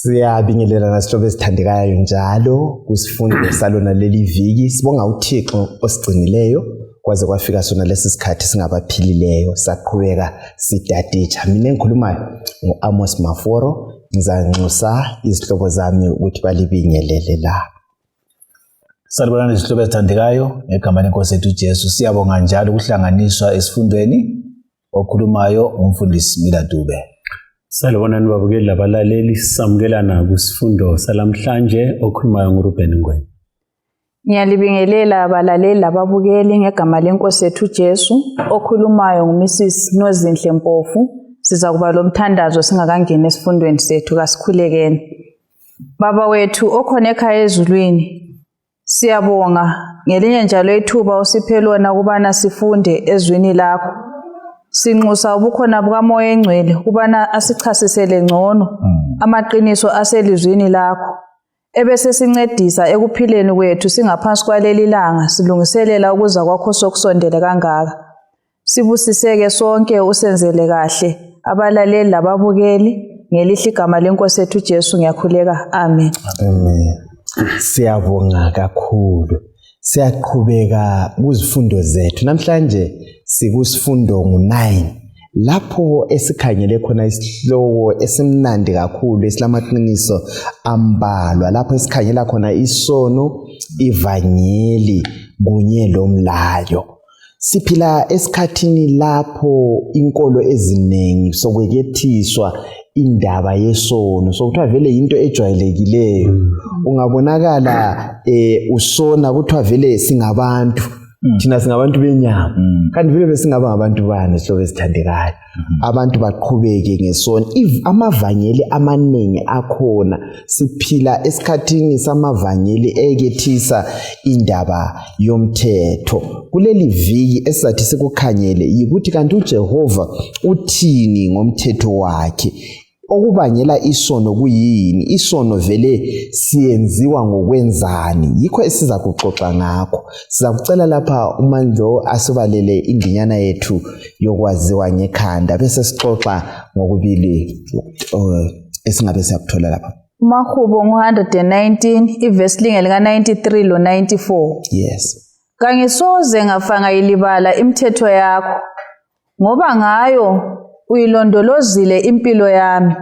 Siyabingelela nasihlobo esithandekayo njalo kusifundo salona leli viki. Sibonga uThixo osigcinileyo kwaze kwafika sona lesi sikhathi singabaphilileyo saqhubeka sidaditsha. Mina engikhulumayo nguAmos Maforo, ngizanxusa izihlobo zami ukuthi balibingelele la. Salibonani izihlobo ezithandekayo ngegama leNkosi yethu Jesu. Siyabonga njalo ukuhlanganiswa esifundweni okhulumayo umfundisi Mila Dube. Salibonani babukeli labalaleli, sisamukelana kusifundo salamhlanje okhulumayo nguRuben Ngwenya. Ngiyalibingelela abalaleli lababukeli ngegama leNkosi yethu Jesu, okhulumayo nguMrs Nozinhle Mpofu. Siza kuba lomthandazo singakangena esifundweni sethu, kasikhulekeni. Baba wethu okhona ekhaya ezulwini, siyabonga ngelinye njalo ithuba osiphe lona kubana sifunde ezwini lakho. Sinxusa ubukhona bukaMoya eNgcwele kubana asichasisele ngcono amaqiniso aselizwini lakho, ebese sincedisa ekuphileni kwethu singaphansi kwaleli langa silungiselela ukuza kwakho sokusondela kangaka. Sibusiseke sonke, usenzele kahle abalaleli lababukeli, ngelihle igama leNkosi yethu Jesu ngiyakhuleka, amen. Amen. Siyabonga kakhulu. Siyaqhubeka kuzifundo zethu. Namhlanje sikusifundo ngu9 lapho esikhangele khona isihloko esimnandi kakhulu esilamaqiniso ambalwa, lapho esikhangela khona isono, ivangeli kunye lomlayo. Siphila esikhathini lapho inkolo eziningi sokwekethiswa indaba yesono, sokuthiwa vele into ejwayelekileyo. Ungabonakala usona kuthiwa vele singabantu, thina singabantu benyama, kanti vele besingaba ngabantu bani sihlobo esithandekayo. Abantu baqhubeke ngesono. Amavangeli amaningi akhona, siphila esikhathini samavangeli ekethisa indaba yomthetho. Kuleli viki esizathi sikukhangele yikuthi kanti uJehova uthini ngomthetho wakhe, okubangela isono kuyini, isono vele siyenziwa ngokwenzani. Yikho esiza kuxoxa ngakho. Siza kucela lapha uMandlo asibalele indinyana yethu yokwaziwa ngekhanda bese sixoxa ngokubili esingabe siyakuthola lapha. Mahubo 119 ivesi linge lika 93 lo 94. Yes. Kangisoze ngafanga ilibala imithetho yakho, ngoba ngayo uyilondolozile impilo yami.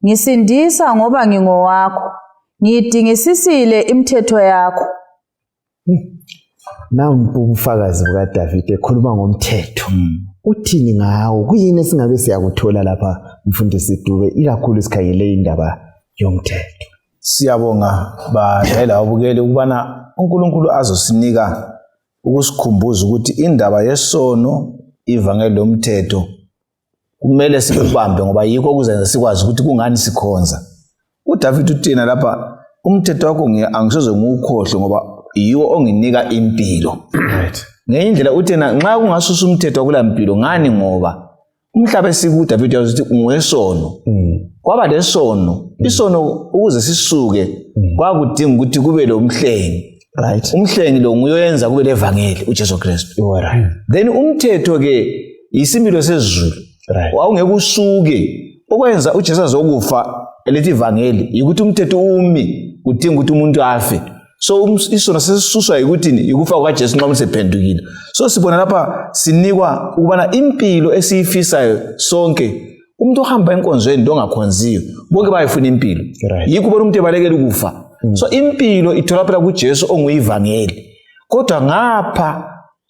Ngisindisa ngoba ngingowakho, ngiyidingisisile imithetho yakho. Nangu ubufakazi bukaDavid ekhuluma ngomthetho. Uthini ngawo? Kuyini esingabe siyakuthola lapha mfundisi Dube, ikakhulu sikhangele indaba yomthetho? Siyabonga badala abukeli ukubana uNkulunkulu azosinika ukusikhumbuza ukuthi indaba yesono, ivangeli lomthetho kumele sikubambe, ngoba yikho kuzenza sikwazi ukuthi kungani sikhonza. uDavid uthina lapha, umthetho wakho angisoze ngukhohle ngoba yiwo onginika impilo. Right. Ngenye indlela uthina nxa kungasusa umthetho wakula mpilo ngani, ngoba umhlaba esikuDavid yazi ukuthi ungesono. Kwaba lesono, isono ukuze sisuke kwakudinga ukuthi kube lo mhlengi. Right. Umhlengi lo nguyenza kube levangeli uJesu Kristu. Right. Then umthetho ke isimilo sezulu. Right. Wawungeke usuke okwenza uJesu azokufa elithi ivangeli yikuthi umthetho umi udinga ukuthi umuntu afe. So isono sesisuswa yikuthi ukufa kwaJesu nxa usephendukile. So sibona lapha sinikwa ukubana impilo esiyifisayo sonke, umuntu ohamba enkonzweni ongakhonziyo bonke bayifuna impilo. Right. Yikho ubona umuntu ebalekela ukufa. So impilo itholakala kuJesu onguyivangeli. Kodwa ngapha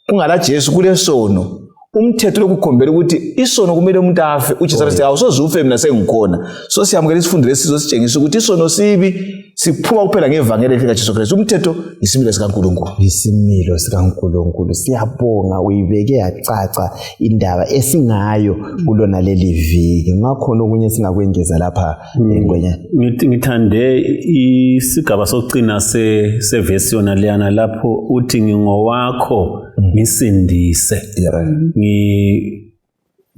kungala Jesu kulesono, umthetho lokukhombela ukuthi isono kumele umuntu afe. uJesu athi awusoze ufe mina sengikhona. So siyamukela isifundo lesizo sitshengisa ukuthi isono sibi siphuma kuphela ngevangeli likaJesu Kristu. Umthetho isimilo sikaNkulunkulu. Isimilo sikaNkulunkulu. Siyabonga uyibeke yacaca indaba esingayo kulona leli viki. Ngakhona okunye singakwengeza lapha Ngwenya. Ngithande isigaba sokucina sevesi yona leyana lapho uthi ngingowakho ngisindise.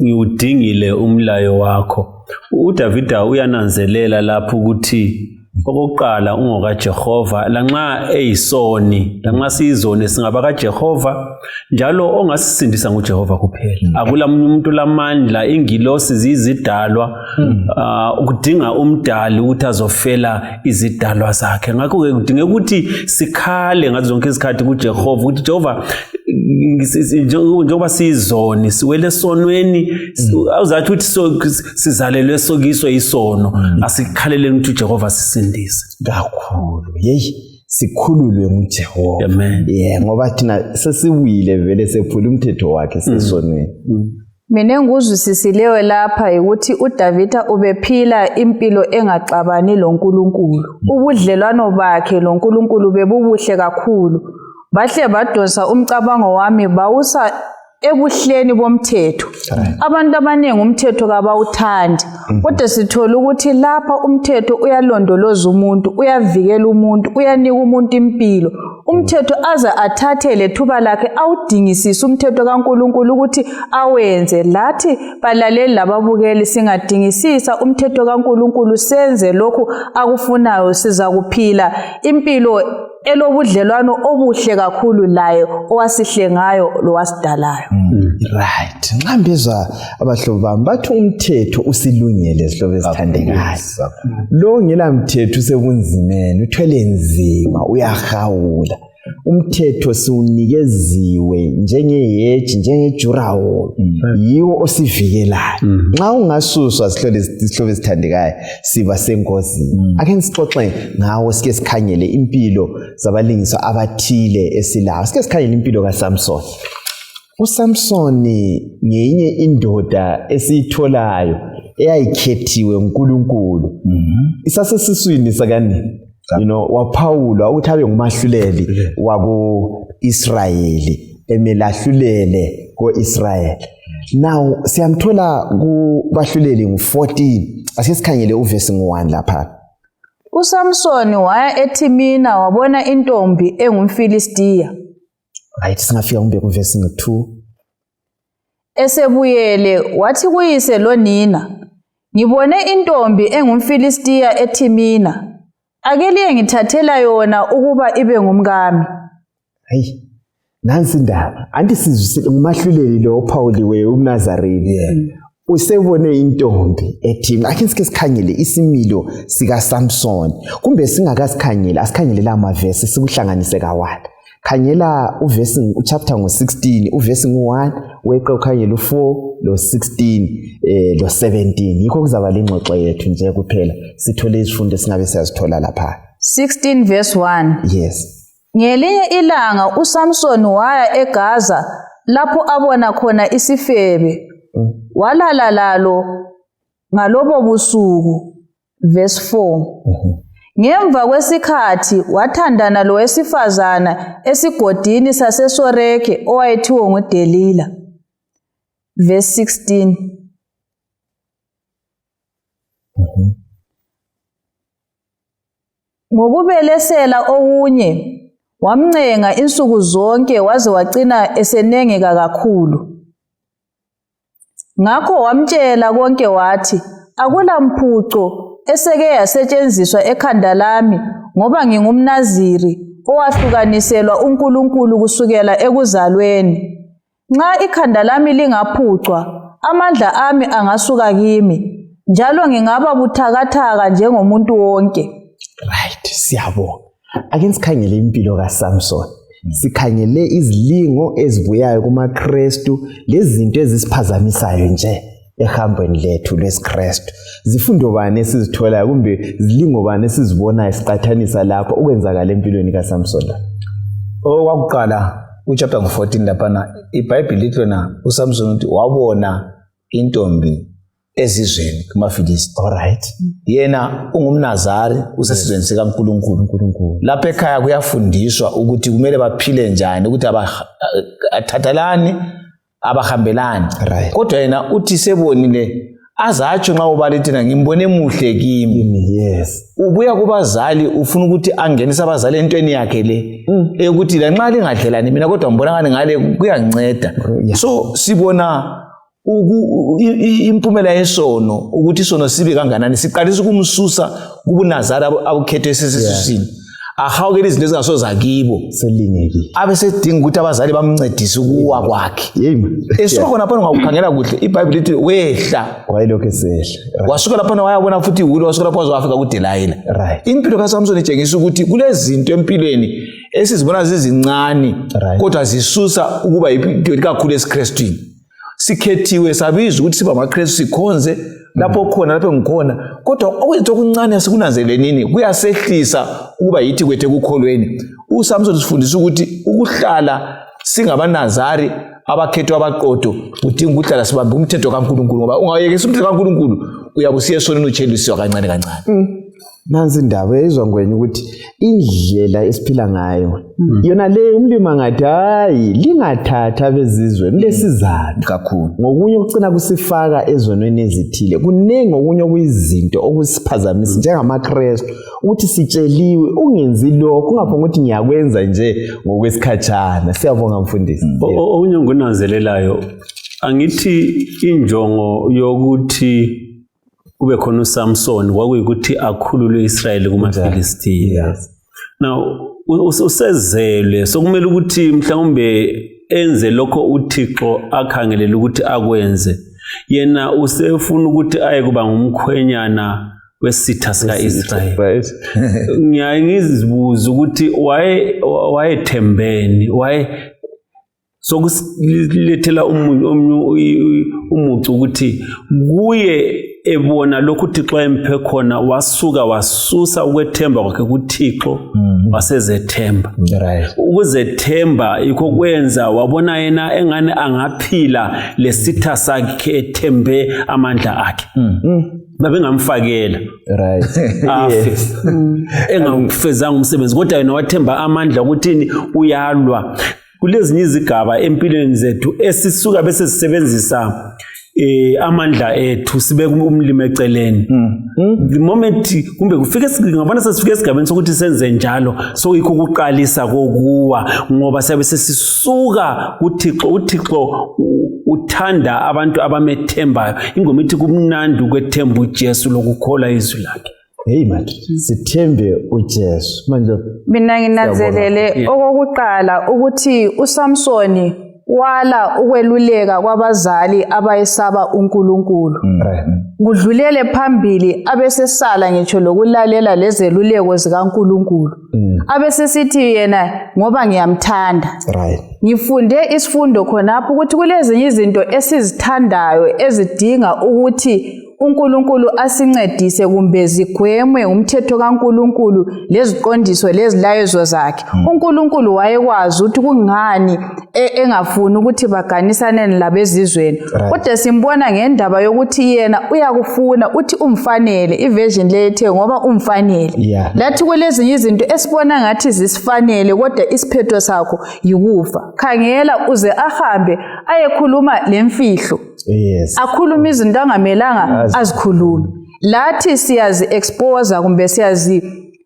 Ngiudingile umlayo wakho. uDavid uyananzelela lapho ukuthi Okokuqala ungoka Jehova lanxa eyisoni lanxa siyizoni singaba kaJehova njalo ongasisindisa nguJehova kuphela. Akula umuntu lamandla ingilosi zizidalwa ukudinga umdali ukuthi azofela izidalwa zakhe. Ngakho ke kudinga ukuthi sikhale ngazo zonke izikhathi kuJehova ukuthi Jehova njengoba siyizoni siwele esonweni awuzathi ukuthi sizalelwe sokiso isono asikhaleleni ukuthi uJehova sisindise kakhulu sikhululwe nguJehova. Amen. Ngoba thina sesiwile vele sephula umthetho wakhe sesonweni. Mina enguzwisisileyo lapha ukuthi uDavida ubephila impilo engaxabani loNkulunkulu. Ubudlelwano bakhe loNkulunkulu bebubuhle kakhulu. Bahle badonsa umcabango wami bawusa ebuhleni bomthetho. Abantu abaningi umthetho kabawuthandi. Kodwa sithola ukuthi lapha umthetho uyalondoloza umuntu, uyavikela umuntu, uyanika umuntu impilo. Umthetho aze athathele thuba lakhe awudingisisa umthetho kaNkulunkulu ukuthi awenze. Lathi balaleli lababukeli singadingisisa umthetho kaNkulunkulu senze lokhu akufunayo siza kuphila impilo elobudlelwano obuhle kakhulu laye owasihle ngayo lo wasidalayo. Right. Ngihambizwa abahlobo bami bathi umthetho usilungele sihlobo esithandekayo. Lo ngela mthetho usebunzimeni uthwele nzima uyahawula. Umthetho siunikeziwe njengeheji njengejurawo yiwo osivikelayo. Nxa ungasuswa sihlobo esithandekayo siba sengozini. Ake sixoxe ngawo sike sikhangele impilo zabalingiswa abathile esilawo. Sike sikhangele impilo kaSamson. uSamson ngenye indoda esiyitholayo eyayikhethiwe uNkulunkulu. Isasesiswini sakani waphawulwa ukuthi abe ngumahluleli wako-Israyeli emelahlulele ko-Israyeli. Now siyamthola kubahluleli ngu-14. Asesikhangele uvesi ngu-1 lapha. uSamson waya eThimina wabona intombi engumFilistiya. Right, singafika kumbe kuvesi ngu-2. Esebuyele wathi kuyise lonina, ngibone intombi engumFilistiya eThimina. Ake liye ngithathela yona ukuba ibe ngumkami. Hayi, nansi indaba. Anti sizwisile ngumahluleli lo ophawuliweyo umNazarene. Usebone intombi eThimina. Ake sike sikhangele isimilo sika Samson. Kumbe singakasikhangele, asikhangele la mavesi sikuhlanganise ka1. Khangela uvesi uchapter ngo-16, uvesi ngu-1, weqe ukhangela u-4 lo-16 lo-17. Yikho kuzaba lengxoxo yethu nje kuphela. Sithole izifundo singabe siyazithola lapha. 16 verse 1. Yes. Ngelinye ilanga uSamson waya eGaza lapho abona khona isifebe. Walala lalo ngalobo busuku. Verse 4. Ngemva kwesikhathi wathandana lo wesifazana esigodini saseSoreke owayethiwa nguDelila. Verse 16. Ngokubelesela okunye wamncenga insuku zonke waze wagcina esenengeka kakhulu. Ngakho wamtshela konke wathi, akula mphuco eseke yasetshenziswa ekhanda lami ngoba ngingumNaziri owahlukaniselwa uNkulunkulu kusukela ekuzalweni. Nxa ikhanda lami lingaphucwa, amandla ami angasuka kimi, njalo ngingaba buthakathaka njengomuntu wonke. Right, siyabonga. Ake sikhangele impilo kaSamson. Sikhangele izilingo ezibuyayo kumaKristu, lezinto ezisiphazamisayo nje ehambweni lethu lesiKristu. Zifundo bani esizithola kumbe zilingo bani esizibona esiqathanisa lapha ukwenzakala empilweni kaSamson? Okwakuqala uchapter ngo-14 lapha iBhayibheli lithi na uSamson uthi wabona intombi ezizweni kumaFilisti. Alright. Yena ungumNazari usesizweni sikaNkulunkulu. Lapha ekhaya kuyafundiswa ukuthi kumele baphile njani, ukuthi athathalani abahambelani. Right. Kodwa yena uthi sebonile azatsho nxa ubalithi ngimbone muhle kimi. Yes. Ubuya kubazali ufuna ukuthi angenise abazali entweni yakhe le ukuthi lanxa lingadlelani mina kodwa ngibona ngani ngale kuyanceda. Yeah. So sibona impumela yesono ukuthi isono sibe kanganani siqalisa ukumsusa kubunazari abukhethwe sesiswini ahawukele izinto ezingasoza kibo selingekile abe sedinga ukuthi abazali bamncedise ukuwa kwakhe esuka khona lapho ngakukhangela kuhle iBhayibheli lithi wehla wayelokho esehla wasuka lapho wayabona futhi uwilo wasuka lapho wazofika kuDelayila right impilo kaSamson itshengisa ukuthi kulezinto empilweni esizibona zizincane kodwa zisusa ukuba impilo kakhulu esiKristwini sikhethiwe sabiza ukuthi siba amaKristu sikhonze lapho khona lapho ngikhona kodwa okwenza okuncane sikunanzelenini kuyasehlisa ukuba yithi kwethe kukholweni uSamson sifundisa ukuthi ukuhlala singabanazari abakhethwa abaqotho udinga ukuhlala sibambe umthetho kaNkulunkulu ngoba ungayekisa umthetho kaNkulunkulu uyabusiya esonweni utsheliswa kancane kancane nansi indaba ezwa ngwenye ukuthi indlela esiphila ngayo yona le umlimi angathi hayi lingathatha bezizweni lesizana kakhulu ngokunye ukucina kusifaka ezonweni ezithile kunenge ngokunye okuyizinto okusiphazamisa njengamaKristu ukuthi sitsheliwe ungenzi lokho ungaphonga ukuthi ngiyakwenza nje ngokwesikhatshana siyabonga mfundisi okunye ngunanzelelayo angithi injongo yokuthi kube khona uSamson kwakuyikuthi akhulule iIsrayeli kumaFilistiya yes now usezelwe sokumele ukuthi mhlawumbe enze lokho uThixo akhangelela ukuthi akwenze yena usefuna ukuthi aye kuba ngumkhwenyana wesitha sikaIsrayeli ngiyayizibuza ukuthi wayethembeni sokulethela umucu ukuthi kuye ebona lokhu uThixo emphe khona wasusa ukwethemba kwakhe kuThixo wasezethemba right ukuzethemba ikho kwenza wabona yena engane angaphila lesitha sakhe ethembe amandla akhe babengamfakela right afe engafezanga umsebenzi kodwa yena wathemba amandla ukuthi uyalwa kulezinye izigaba empilweni zethu esisuka bese sisebenzisa amandla ethu sibe umlimi eceleni the moment kumbe kufike ngabona sesifike esigabeni sokuthi senze njalo so yikho ukuqalisa kokuwa ngoba siyabe sesisuka uThixo uthanda abantu abamethembayo ingoma ithi kumnandi ukwethemba uJesu lokukholwa izwi lakhe hey manje sithembe uJesu manje mina nginanzelele okokuqala ukuthi uSamsoni wala ukweluleka kwabazali abayesaba uNkulunkulu kudlulele phambili abesesala ngitsho lokulalela lezeluleko zikaNkulunkulu abesesithi yena ngoba ngiyamthanda right ngifunde isifundo khonapho ukuthi kulezinye izinto esizithandayo ezidinga ukuthi uNkulunkulu asincedise kumbe zigwemwe umthetho kaNkulunkulu leziqondiso lezilayezo zakhe uNkulunkulu wayekwazi ukuthi kungani engafuni ukuthi baganisane labezizweni kodwa simbona ngendaba yokuthi yena uyakufuna uthi umfanele iversion lethe ngoba umfanele lathi kulezinye izinto esibona ngathi zisifanele kodwa isiphetho sakho yikufa khangela uze ahambe ayekhuluma lemfihlo yes akhuluma izinto angamelanga azikhuluma lathi siyazi expose kumbe siyazi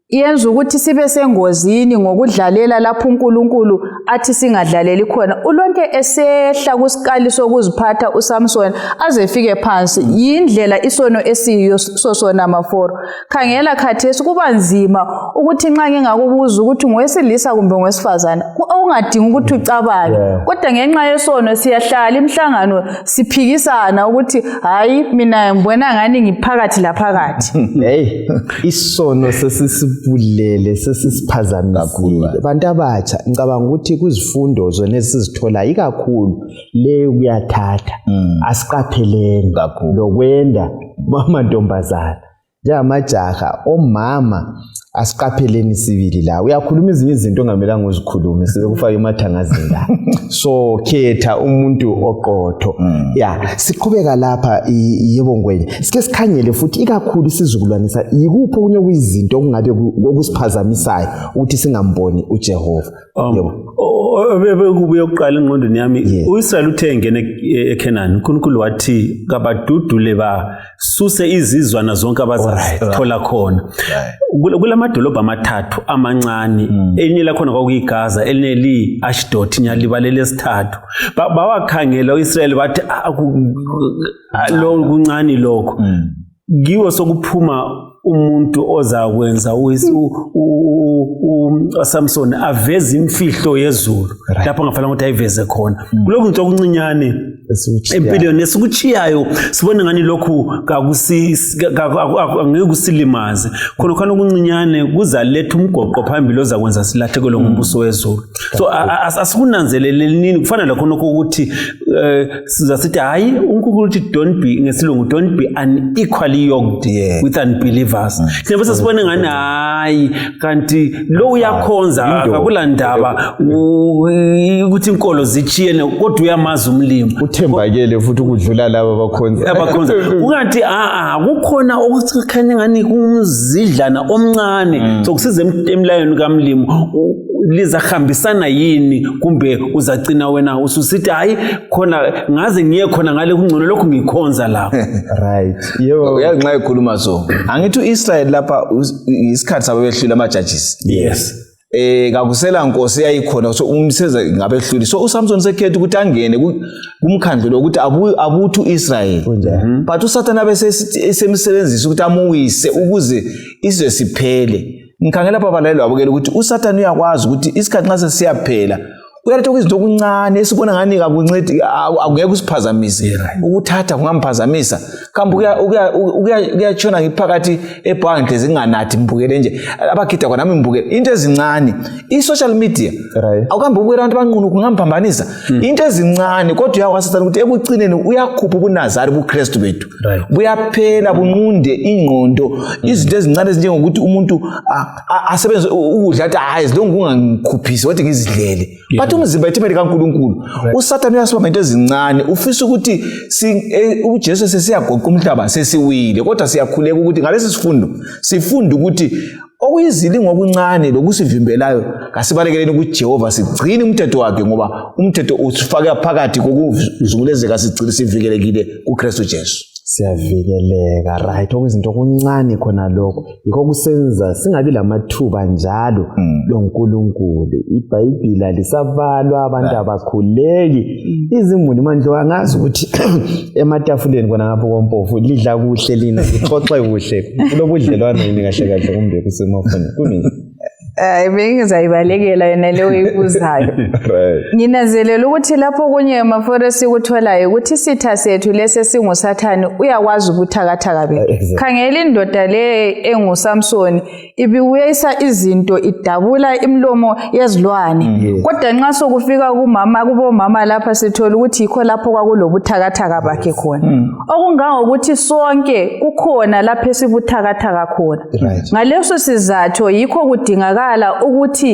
yenza ukuthi sibe sengozini ngokudlalela lapho uNkulunkulu athi singadlaleli khona ulonke esehla kusikali sokuziphatha uSamson azefike phansi yindlela isono esiyo sosona maforo khangela khathesi kuba nzima ukuthi nxa ngingakubuza ukuthi ngowesilisa kumbe ngowesifazana ungadingi ukuthi ucabange kodwa ngenxa yesono siyahlala imhlangano siphikisana ukuthi hayi mina ngibona ngani ngiphakathi laphakathi hey isono sesisibulele sesisiphazamisile abantu abatsha ngicabanga ukuthi kuzifundo zona esizithola ikakhulu le kuyathatha asiqapheleni lokwenda bamantombazana njengamajaha omama asiqapheleni sibili la uyakhuluma izinto izinto ongamelanga uzikhulume sibe kufaka emathangazini la so khetha umuntu oqotho siqhubeka lapha yebo ngwenye sike sikhanyele futhi ikakhulu isizukulwanisa yikuphi okunye kuyizinto okungabe okusiphazamisayo ukuthi singamboni uJehova yebo bekubuye ukuqala engqondweni yami uIsrael uthe engene eKenani uNkulunkulu wathi kabadudule basuse izizwana zonke abazazi thola khona kulamadolobha amathathu amancane elinye lakhona kwakuyiGaza elinye li-Ashdod nyalibalele lesithathu bawakhangela uIsrael bathi lo kuncane lokho kiwo sokuphuma umuntu ozakwenza uSamson aveze imfihlo yezulu lapho ngafanele ukuthi ayiveze khona kuloko nto okuncinyane empilweni esikuchiyayo sibona ngani lokhu angeke kusilimaze khona okuncinyane kuzaletha umgoqo phambili ozakwenza silahlekelwe ngumbuso wezulu so asikunanzeleleni kufana lakho ukuthi sizasithi hayi uNkulunkulu uthi don't be unequally yoked with unbelievers Njengoba sesibone ngani hayi kanti lo uyakhonza akula ndaba ukuthi inkolo zichiyene kodwa uyamaza umlimo uthembakele futhi ukudlula laba abakhonza ungathi kukhona okukhanya ngani kumzidlana omncane sokusiza emlayweni kamlimo lizahambisana yini kumbe uzagcina wena ususithi hayi khona ngaze ngiye khona ngale kungcono lokho ngikhonza lapho right uyazi nxa ekhuluma so angithi uIsrael lapha isikhathi sabo behlula ama-judges yes kakusela nkosi yayikhona so umseze ngabehluli so uSamson sekhetha ukuthi angene kumkhandlo lokuthi abuthu uIsrael but uSathane bese esemsebenzisa ukuthi amuwise ukuze izwe siphele ngikhangela lapha abalaleli babukela ukuthi uSathane uyakwazi ukuthi isikhathi nxa sesiyaphela uyaletha izinto okuncane esibona ngani akuncedi akungeke usiphazamise ukuthatha kungamphazamisa kambe uyachona ngiphakathi ebhange zinganathi mbukele nje abakhitha khona nami mbukele into ezincane i-social media awukambe ubukela abantu abanqunu kungamphambanisa into ezincane kodwa uyakwasathana ukuthi ekucineni uyakhupha ubunazari buKristu bethu buyaphela bunqunde ingqondo izinto ezincane ezinjengokuthi umuntu asebenze ukudla athi hayi zilonke ungangikhuphisi wathi ngizidlele umzimba ethembele kaNkulunkulu uSathane uyasibamba into ezincane ufisa ukuthi uJesu sesiyagoqa umhlaba sesiwile kodwa siyakhuleka ukuthi ngalesi sifundo sifunda ukuthi okuyizilingo okuncane lokusivimbelayo kasibalekeleni ukuthi Jehova sigcine umthetho wakhe ngoba umthetho usifaka phakathi kokuzungulezeka sigcine sivikelekile kuKristu Jesu siyavikeleka right okuzinto okuncane khona lokho yikho kusenza singabi lamathuba njalo loNkulunkulu iBhayibheli lisabalwa abantu abakhuleki izimuli manje angazi ukuthi ematafuleni kona ngapho kompofu lidla kuhle lina ixoxe kuhle kulobudlelwano yini kahle kahle kumbe kusemafoni kunini bengizayibalekela yena leyo ibuzayo nginazelela ukuthi lapho kunye amaforo sikutholayo ukuthi isitha sethu lese singuSathane uyakwazi ubuthakathaka bethu khangela indoda le enguSamson ibiweyisa izinto idabula imlomo yezilwane kodwa nxa sokufika kubomama lapha sithola ukuthi yikho lapho kwakulobuthakathaka bakhe khona okungangokuthi sonke kukhona lapho esibuthakathaka khona ngaleso sizathu yikho kudingakala ukuthi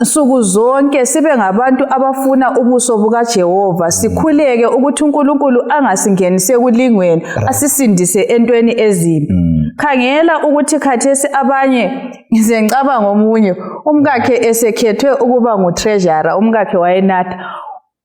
nsuku zonke sibe ngabantu abafuna ubuso bukaJehova sikhuleke ukuthi uNkulunkulu angasingenise kulingweni asisindise entweni ezimbi khangela ukuthi khathesi abanye ngizengcaba ngomunye umkakhe esekhethwe ukuba ngutreasurer umkakhe wayenatha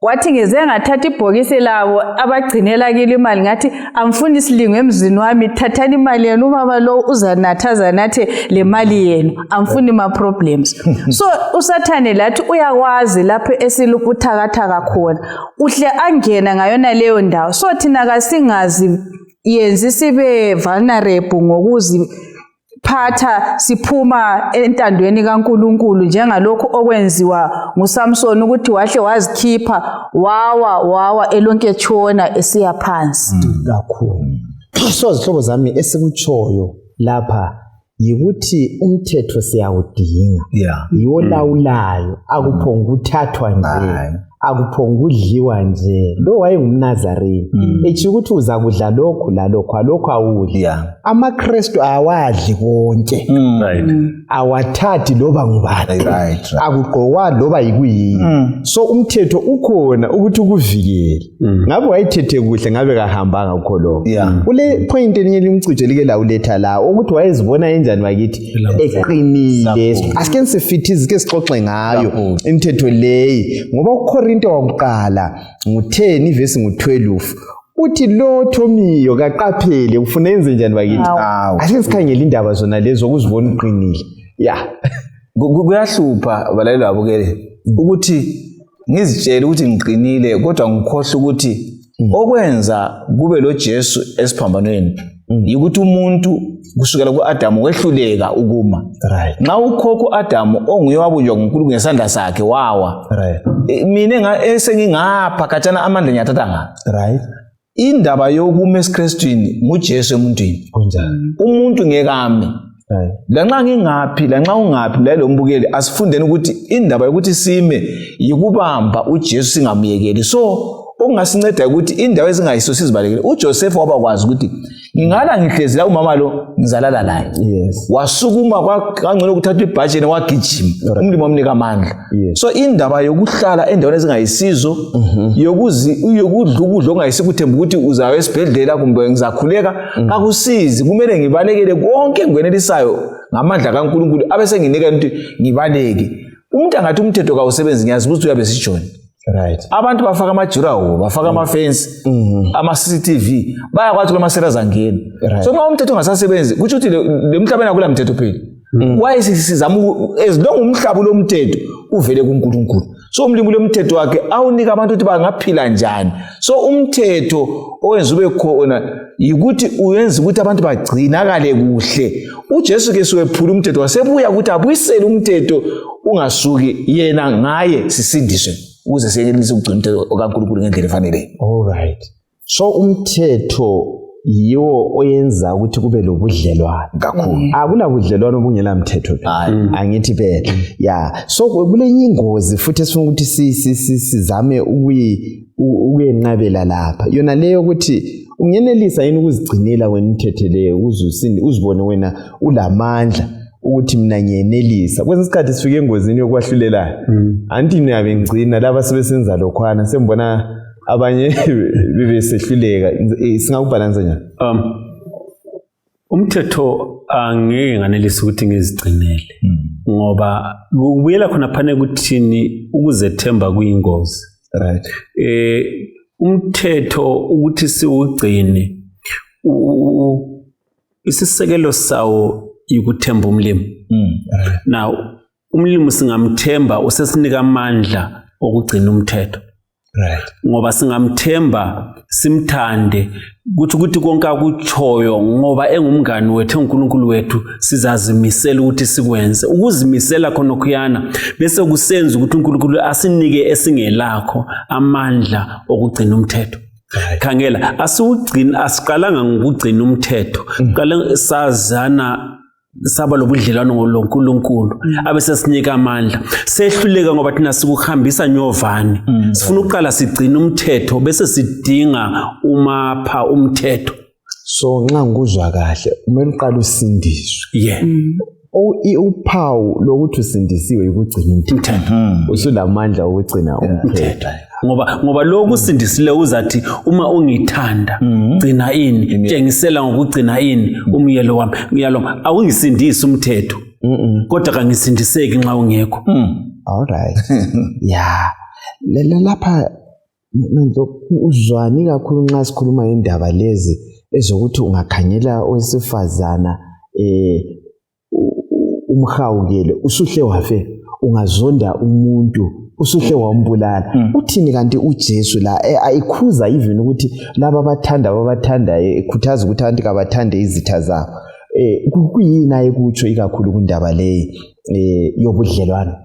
wathi ngeze ngathatha ibhokisi labo abagcinela kile imali ngathi amfuni isilingo emzini wami thathani imali yenu ubaba lo uzanathaza nathe le mali yenu amfuni ma problems so uSathane lathi uyakwazi lapho esilubuthakathaka khona uhle angena ngayona leyo ndawo so thina kasingazi yenzi sibe vulnerable ngokuzi phatha siphuma entandweni kaNkulunkulu njengalokho okwenziwa nguSamson ukuthi wahle wazikhipha wawa elonke tshona esiya phansi kakhulu so zihlobo zami esikutshoyo lapha yikuthi umthetho siyawudinga yiwo lawulayo akuphonga uthathwa nje akuphonga udliwa nje lo wayengumNazarene ethi ukuthi uza kudla lokho alokho awudli amaKristu awadli konke awathathi loba ngubani akugqokwa loba yikuyini so umthetho ukhona ukuthi ukuvikele ngabe wayithethe kuhle ngabe kahambanga ukho lokho kule point elinye limcijo like la uletha la ukuthi wayezibona enjani bakithi eqinile asike sifithize ke sixoxe ngayo imithetho leyi ngoba uKorinto wakuqala ngo10 verse ngo12 uthi lo Thomiyo kaqaphele ufuna enze njani bakithi Hawu. ake sikhangele indaba zona lezo ukuzibona uqinile Kuyahlupha abalaleli babukele ukuthi ngizitshela ukuthi ngiqinile kodwa ngikhohle ukuthi okwenza kube lo Jesu esiphambanweni ukuthi umuntu kusukela kuAdamu wehluleka ukuma. Right. Nxa ukhokho Adamu onguye wabunjwa nguNkulunkulu ngesandla sakhe wawa. Right. Mina esengingapha khatshana amandla ngiyathatha ngapha. Right. Indaba yokuma esiKristwini nguJesu emuntwini. Kunjani? Umuntu ngekami. Right. Lanxa ngingaphi lanxa ungaphi la lo mbukeli asifundeni ukuthi indaba yokuthi sime yikubamba uJesu singamuyekeli. So okungasinceda ukuthi indawo ezingayiso sizibalekele. uJoseph wabakwazi ukuthi ngingala ngihlezi la umama lo ngizalala naye. Yes. Wasukuma kangcono ukuthatha ibhajeni wagijima umlimo wamnika amandla. Yes. So indaba yokuhlala endaweni ezingayisizo yokudla ukudla ongayisikhuthemba ukuthi uzayo esibhedlela kumbe ngizakhuleka akusizi kumele ngibalekele konke ngikwenelisayo ngamandla kaNkulunkulu abese nginika ukuthi ngibaleke. Umuntu angathi umthetho kawusebenzi ngiyazi ukuthi uyabe sijoni. Right. Abantu bafaka amajurawo bafaka amafence ama CCTV bayakwathi kumasela zangena. So nxa umthetho ungasasebenzi kuthi uthi le mhlabeni akula mthetho phela. Why sizama as long umhlaba lo mthetho uvele kuNkulunkulu. So umlimi lo mthetho wakhe awunika abantu ukuthi bangaphila njani. So umthetho owenza ube khona yikuthi uyenza ukuthi abantu bagcinakale kuhle. uJesu ke siwephula umthetho wasebuya ukuthi abuyisele umthetho ungasuki yena ngaye sisindiswe ukuze siyenelise ukugcina umthetho kaNkulunkulu ngendlela efanele. All right. So umthetho yiwo oyenza ukuthi kube lobudlelwano Kakhulu. Akula budlelwano obungela mthetho phela. Angithi phela. Yeah. So kulenye ingozi futhi esifuna ukuthi sizame ukuyenqabela lapha. Yona leyo ukuthi ungenelisa yini ukuzigcinela wena umthetho leyo uzibone wena ulamandla ukuthi mina ngiyenelisa. Kwesinye isikhathi sifike engozini yokwahlulela. Anti niyabe ngicina laba sebesenza lokhwana sembona abanye bebesehluleka singakubalansa njani? Umthetho angeke nganelisa ukuthi ngizigcinele ngoba ubuyela khona phane kuthini ukuzethemba kuyingozi. Right. Umthetho ukuthi siwugcine isisekelo sawo yikuthemba umlimi. Now umlimi singamthemba usesinika amandla okugcina umthetho. Right. Ngoba singamthemba simthande ukuthi konke akutshoyo ngoba engumngani wethu uNkulunkulu wethu sizazimisela ukuthi sikwenze ukuzimisela khona khuyana bese kusenza ukuthi uNkulunkulu asinike esingelakho amandla okugcina umthetho. Khangela asiqalanga ngokugcina umthetho qala sazana saba lobudlelwano ngoNkulunkulu abese sinika amandla sehluleka ngoba thina sikuhambisa nyovani sifuna uqala sigcina umthetho bese sidinga umapha umthetho. So nxa ngikuzwa kahle kumele uqale usindiswe. Uphawu lokuthi usindisiwe ukugcina umthetho. Usulamandla okugcina umthetho. Ngoba lokhu sindisile uzathi uma ungithanda gcina ini tshengisela ngokugcina ini umyelo wami ngiyaloma awungisindisi umthetho kodwa kangisindiseki nxa ungekho. All right. Yeah. Lapha uzwani kakhulu nxa sikhuluma indaba lezi ezokuthi ungakhanyela owesifazana umhawukele usuhle wafe ungazonda umuntu usuhle wambulala. Uthini kanti uJesu la ayikhuza even ukuthi laba abathanda ekhuthaza ukuthi abantu kabathande izitha zabo. Kuyini ayekutsho ikakhulu kundaba le yobudlelwano?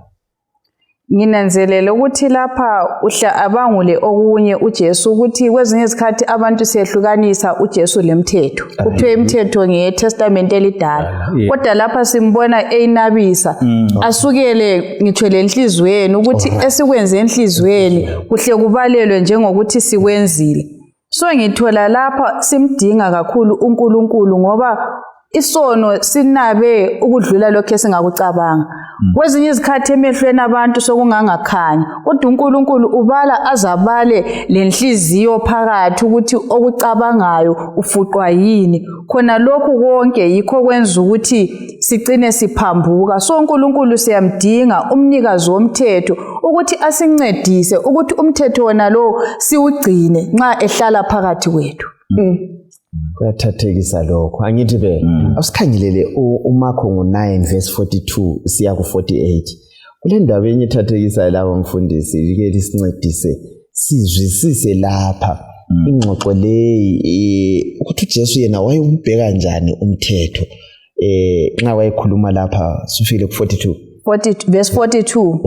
Nginanzelela ukuthi lapha abangule okunye uJesu ukuthi kwezinye izikhathi abantu siyehlukanisa uJesu lemthetho. Kuthiwa imithetho ngeTestament elidala. Kodwa lapha simbona eyinabisa. Asukele ngitsho lenhlizweni ukuthi esikwenze enhlizweni kuhle kubalelwe njengokuthi sikwenzile. So ngithola lapha simdinga kakhulu uNkulunkulu ngoba isono sinabe ukudlula lokho esingakucabanga. Kwezinye izikhathi emehlweni abantu sokungangakhanya, kodwa uNkulunkulu ubala azabale lenhliziyo phakathi ukuthi okucabangayo ufuqwa yini. Khona lokhu konke yikho kwenza ukuthi sigcine siphambuka. So uNkulunkulu siyamdinga umnikazi womthetho ukuthi asincedise ukuthi umthetho wona lo siwugcine nxa ehlala phakathi kwethu. Kuyathathekisa lokho. Angithi asikhangelele uMakho ngo-9 verse 42 siya ku-48. Kule ndaba enye ethathekisa lapho mfundisi ke lisincedise sizwisise lapha ingxoxo leyi ukuthi uJesu yena wayebheka kanjani umthetho nxa wayekhuluma lapha sifile ku-42 verse 42.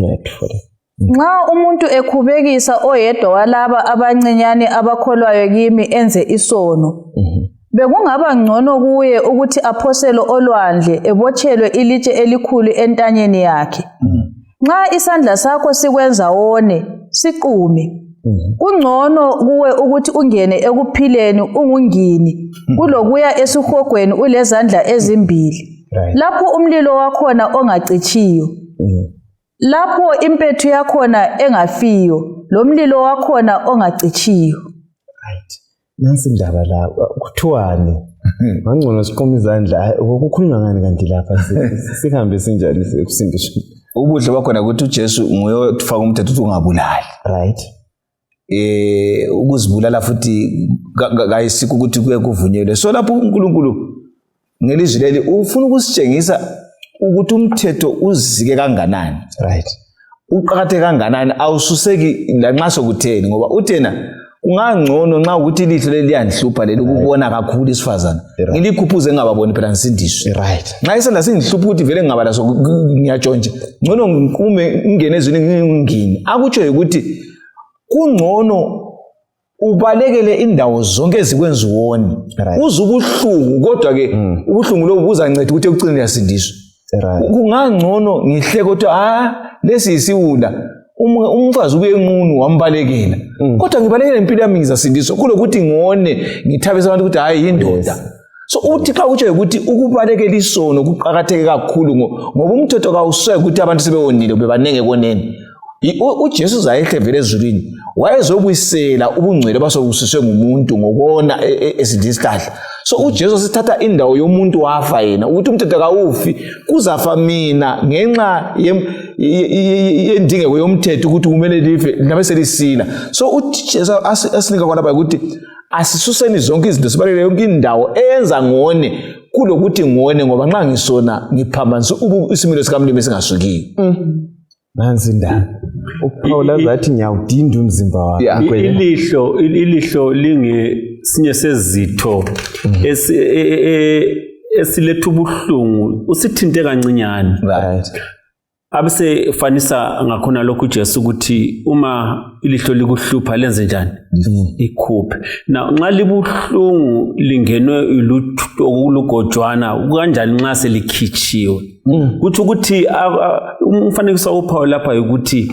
Nxa umuntu ekhubekisa oyedwa walaba abancinyane abakholwayo kimi enze isono, bekungaba ngcono kuye ukuthi aphosele olwandle ebotshelwe ilitshe elikhulu entanyeni yakhe. Nxa isandla sakho sikwenza wone, siqume. Kungcono kuwe ukuthi ungene ekuphileni ungungini kulokuya esihogweni ulezandla ezimbili. Lapho umlilo wakhona ongacitsiyo. Lapho impethu yakhona engafiyo, lo mlilo wakhona ongacitshiyo. Nansi indaba la kuthiwani? Ngangcono siqoma izandla ukukhuluma ngani kanti lapha sihambe sinjani kusindiswa. Ubuhle bakhona ukuthi uJesu nguye ofaka umthetho ukuthi ungabulali. Right. Ukuzibulala futhi kayisikho ukuthi kuye kuvunyelwe. So lapho uNkulunkulu ngelizwi leli ufuna ukusitshengisa ukuthi umthetho uzike kanganani. Right. Uqhakathe kanganani awususeki lanxa sokutheni ngoba uthena ungangcono nxa ukuthi ilihlo leli liyanhlupha leli ukubona kakhulu isifazana. Ngilikhuphuze ngingababoni phela ngisindiswe. Right. Nxa isandla singihlupha ukuthi vele ngingabala so ngiyatshontsha. Ngcono ngikume ngingene ezweni ngingini. Akutsho ukuthi kungcono ubalekele indawo zonke ezikwenza uwone. Uzubuhlungu kodwa ke ubuhlungu lobu buzanceda ukuthi ekucineni uyasindiswa. Kungangcono ngihleke ukuthi lesi isiwula umfazi ubuye enqunu wambalekela kodwa ngibalekela impilo yami ngizasindiswa kulokuthi ngone ngithabisa abantu ukuthi hayi yindoda. So uthi xa utsho ukuthi ukubalekela isono kuqhakatheke kakhulu ngoba umthetho kawusoye ukuthi abantu sebewonile bebanenge koneni. uJesu zayehle vele ezulwini wayezobuyisela ubungcwele basobusiswe ngumuntu ngokona esidla isihlahla. So uJesu sithatha indawo yomuntu wafa yena ukuthi umthetho kawufi kuzafa mina ngenxa yendingeko yomthetho ukuthi kumele life labe selisila. So uJesu asinika khona lapha ukuthi asisuseni zonke izinto sibalele yonke indawo eyenza ngone kulokuthi ngone ngoba nxa ngisona ngiphambanisa isimilo sikamlimi singasuki. Nansi indaba uPaul azathi ngiyawudinda umzimba wakho. Ilihlo lingesinye sezitho esiletha ubuhlungu usithinte kancinyane. Right. Abese fanisa ngakhona lokhu uJesu ukuthi uma ilihlo likuhlupha lenze njani ikhuphe. Na nxa libuhlungu lingenwe ilutho okulugojwana kanjani nxa selikhitshiwe. Kuthi ukuthi umfanekiso uPaul lapha ukuthi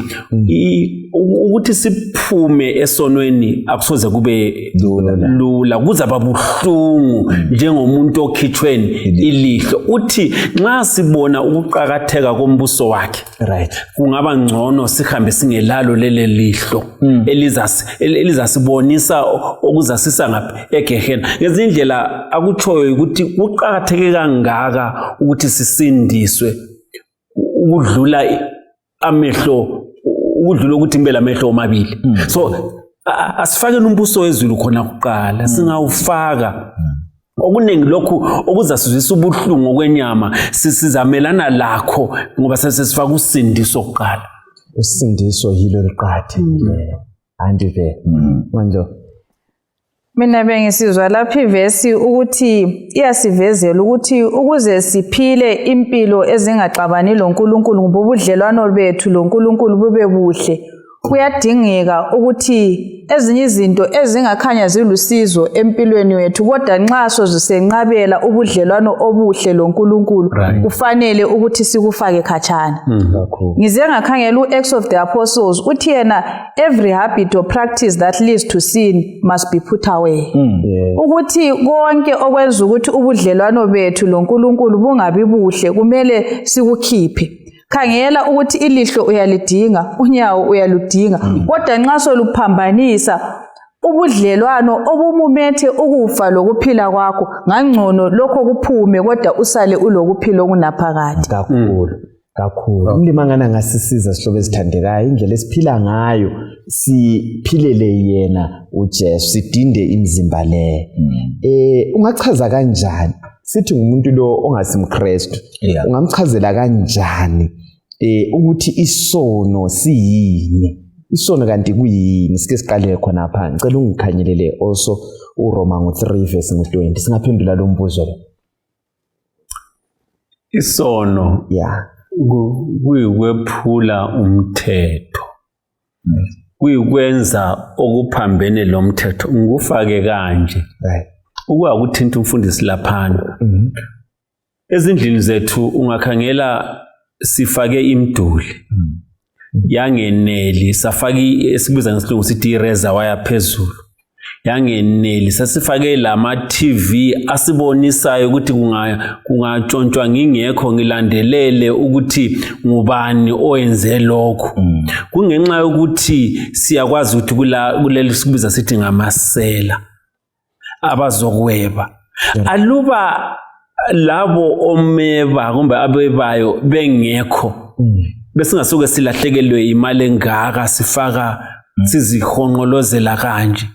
ukuthi siphume esonweni akusoze kube lula kuzaba buhlungu njengomuntu okhitshweni ilihlo. Uthi nxa sibona ukuqhakatheka kombuso wakhe kungaba ngcono sihambe singelalo lele lihlo elizasibonisa okuzasisa ngapha egehena. Ngezindlela akutshoyo ukuthi kuqhakatheke kangaka ukuthi sisindiswe ukudlula amehlo ukudlula ukuthi ngibela amehlo omabili. So asifake umbuso wezulu khona kuqala singawufaka okuningi lokhu okuzasizwisa ubuhlungu okwenyama sizamelana lakho ngoba sesifaka usindiso kuqala. Usindiso yilo liqhathekile andive manje mina bengisizwa lapha ivesi ukuthi iyasivezela ukuthi ukuze siphile impilo ezingaxabani loNkulunkulu ngoba ubudlelwano bethu loNkulunkulu bube buhle kuyadingeka ukuthi ezinye izinto ezingakhanya zilusizo empilweni wethu kodwa nxa sozisenqabela ubudlelwano obuhle loNkulunkulu kufanele ukuthi sikufake khatshana. Ngize ngakhangela uActs of the Apostles uthi yena every habit or practice that leads to sin must be put away. Ukuthi konke okwenza ukuthi ubudlelwano bethu loNkulunkulu bungabi buhle kumele sikukhiphe. Khangela ukuthi ilihlo uyalidinga, unyawo uyaludinga, kodwa nxa soluphambanisa ubudlelwano obumumethe ukufa lokuphila kwakho, ngangcono lokho kuphume kodwa usale ulokuphila okunaphakade. Kakhulu. Umlimangana ngasisiza sihlobo esithandekayo indlela esiphila ngayo siphilele yena uJesu sidinde imizimba le. Ungachaza kanjani? Sithi ngumuntu lo ongasimKristu. Ungamchazela kanjani ukuthi isono siyini? Isono kanti kuyini? Sike siqale khona lapha. Ngicela ungikhanyelele also uRoma 3:20. Singaphendula lo mbuzo lo. Isono kuyikwephula umthetho. Kuyikwenza okuphambene lo mthetho. Ngikufake kanje. Ukuthinta umfundisi laphana. Ezindlini zethu ungakhangela sifake imiduli. Yangeneli safaki esikubiza ngesilungu sithi ireservoir phezulu. Yangeneli sasifake lama TV asibonisayo ukuthi kungatshontshwa ngingekho ngilandelele ukuthi ngubani oyenze lokho. Kungenxa yokuthi siyakwazi ukuthi kuleli sikubiza sithi ngamasela abazokweba. Aluba labo omeba kumbe abebayo bengekho bese ngasuke silahlekelwe imali engaka sifaka sizihonqolozela kanje.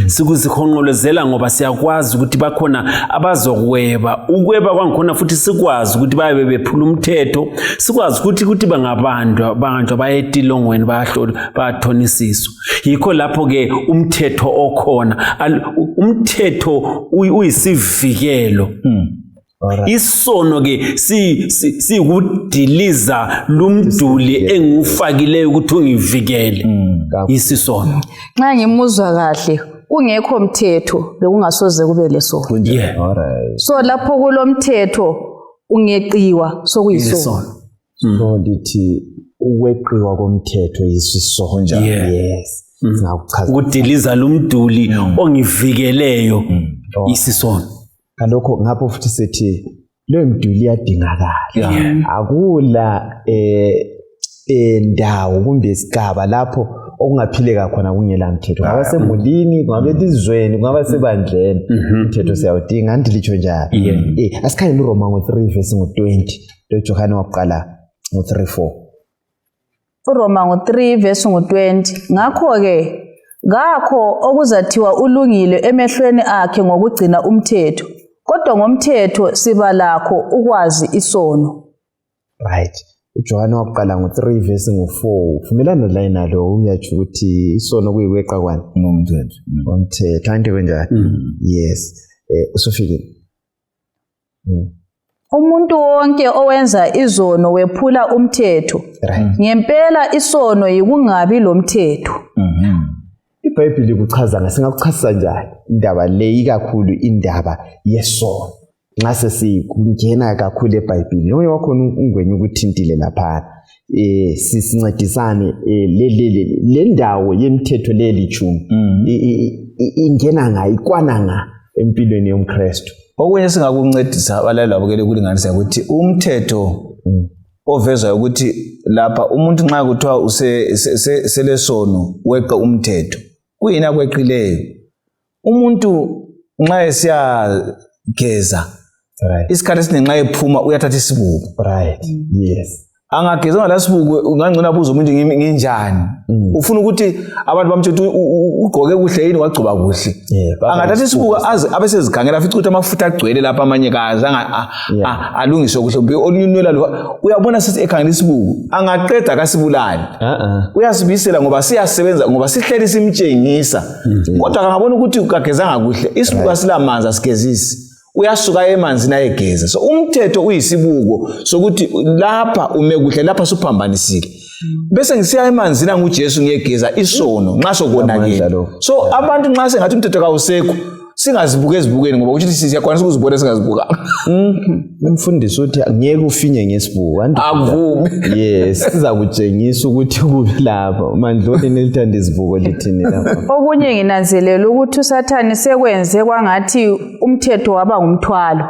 Sikuzihonqolozela ngoba siyakwazi ukuthi bakhona abazokweba. Ukweba kwangikhona futhi sikwazi ukuthi babe bephula umthetho, sikwazi ukuthi bangabanjwa bayetilongweni bayathonisiswa. Yikho lapho ke umthetho okhona. Umthetho uyisivikelo. Isono ke sikudiliza lumduli engifakileyo ukuthi ungivikele. Isisono. Nxa ngimuzwa kahle kungekho mthetho bekungasoze kube lesono. So lapho kulomthetho ungeqiwa sokuyisono. So lithi ukweqiwa komthetho yisisono njalo. Yes. Singakuchaza. Ukudiliza lumduli ongivikeleyo isisono. Kalokho ngapho futhi sithi lo mduli iyadingakala. Akula ndawo kumbe isigaba lapho okungaphileka khona kungela mthetho. Ngabe semulini, ngabe elizweni, ngabe sebandleni. Umthetho siyawudinga andilitsho njalo. Asikhanye uRoma 3:20. Lo Johane waqala ngo3:4. uRoma 3:20. Ngakho okuzathiwa ulungile emehlweni akhe ngokugcina umthetho. Kodwa ngomthetho siba lakho ukwazi isono. Right. uJohane waqala ngo3:4. Vumelana la nalo uyathi ukuthi isono kuyikweqa kwani ngomthetho. Ngomthetho kanti kanjani? Yes. Usufike. Umuntu wonke owenza izono wephula umthetho. Ngempela isono yikungabi lomthetho. iBhayibheli kuchaza ngasingakuchazisa njani indaba le ikakhulu indaba yesono. Nxa sesikungena kakhulu eBhayibhelini oye wakhona ungwenye ukuthintile lapha sisincedisane le ndawo yemithetho lelichumi ingena nga ikwana nga empilweni yomKristu. Okunye singakuncedisa abalali abukele kulinganisa ukuthi umthetho ovezwa ukuthi lapha umuntu nxa kuthiwa selesono weqa umthetho kuyini akweqileyo. Umuntu nxa esiyageza isikhathi esiningi nxa ephuma uyathatha isibuko. Right. Yes. Angageza ngalasibuko ungangcina buzo umuntu nginjani. Ufuna ukuthi abantu bamthetho ugqoke kuhle yini wagcoba kuhle. Angathatha isibuko aze abesezigangela afica ukuthi amafutha agcwele lapha amanye kaze alungiswe kuhle olunywela lo uyabona sithi ekhangela isibuko angaqeda akasibulali. Uyasibisela ngoba siyasebenza ngoba sihleli simtshengisa. Kodwa angabona ukuthi ukagezanga kuhle isibuko asilamanzi asigezisi. Uyasuka emanzini ayegeza. So umthetho uyisibuko sokuthi lapha ume kuhle lapha suphambanisile. bese ngisiya emanzini nguJesu ngiyegeza isono nxa sokonakele. Amandla lo. So abantu nxa sengathi umthetho kawusekho singazibuka ezibukeni ngoba ukuthi siyakwanisa ukuzibona singazibuka. Umfundisi uthi ngeke ufinye ngesibuko. Akuvumi. Yes, siza kutshengisa ukuthi kubi lapha. Mandloni nelithanda izibuko lithini lapha. Okunye nginanzelela ukuthi uSathane sekwenze kwangathi umthetho waba ngumthwalo.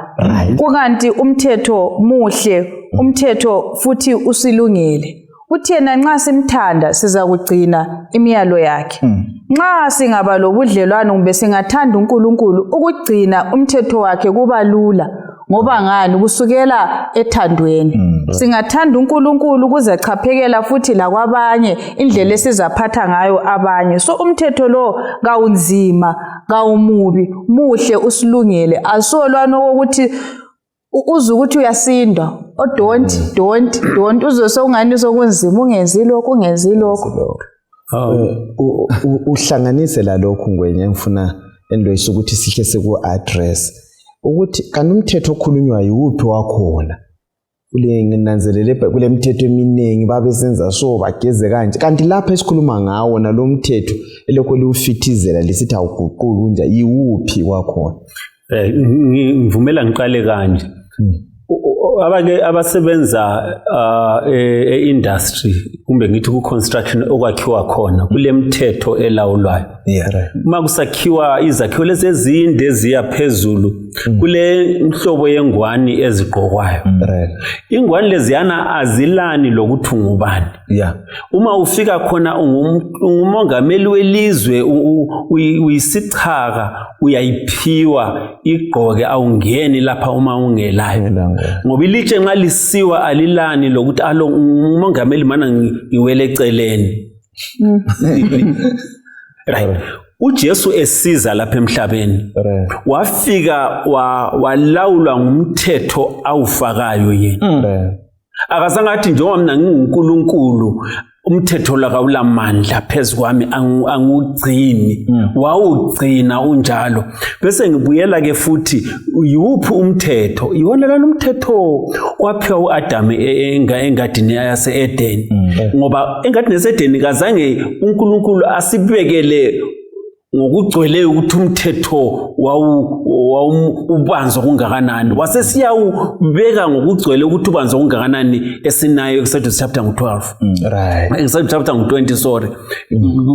Kukanti umthetho muhle, umthetho futhi usilungele. Uthi yena nxa simthanda siza kugcina imiyalo yakhe. Nxa singaba lobudlelwano kumbe singathanda uNkulunkulu ukugcina umthetho wakhe kuba lula ngoba ngani kusukela ethandweni. Singathanda uNkulunkulu kuze chaphekela futhi la kwabanye indlela esizaphatha ngayo abanye. So umthetho lo kawunzima, kawumubi, muhle usilungele. Asolwana ukuthi uze ukuthi uyasinda. Don't uzose ungani sokunzima ungenzi lokho. Uhlanganise la lokhu ngwenye ngifuna endoyisa ukuthi sihle seku address ukuthi kanti umthetho okhulunywa yiwuphi wakhona kule nginanzelele kule mithetho eminingi babesenza so bageze kanje kanti lapha esikhuluma ngawo nalo mthetho elokho liufithizela lisithi awuguquli nje yiwuphi wakhona. Ngivumela ngiqale kanje. Abake abasebenza e-industry kumbe ngithi ku-construction okwakhiwa khona kule mithetho elawulwayo. Uma kusakhiwa izakhiwo lezi ezinde eziya phezulu kule nhlobo yengwani ezigqokwayo. Ingwani leziyana azilani lokuthi ungubani. Uma ufika khona ungumongameli welizwe uyisichaka uyayiphiwa igqoke awungeni lapha uma ungelayo. Ngoba ilitshe nxa lisiwa alilani lokuthi alo umongameli mana ngiwele eceleni. uJesu esiza lapha emhlabeni wafika walawulwa ngumthetho awufakayo yena akazange athi njengoba mina nginguNkulunkulu umthetho la kawulamandla phezukwami angugcini wawugcina unjalo bese ngibuyela ke futhi yiwuphi umthetho iwona lana umthetho waphiwa uAdam engadini yase Eden ngoba engadini yase Eden kazange uNkulunkulu asibekele ngokugcwele ukuthi umthetho ubanzo kungakanani wasesiyawubeka ngokugcwele ukuthi ubanzo kungakanani esinayo Exodus chapter 12 Exodus chapter 20 sorry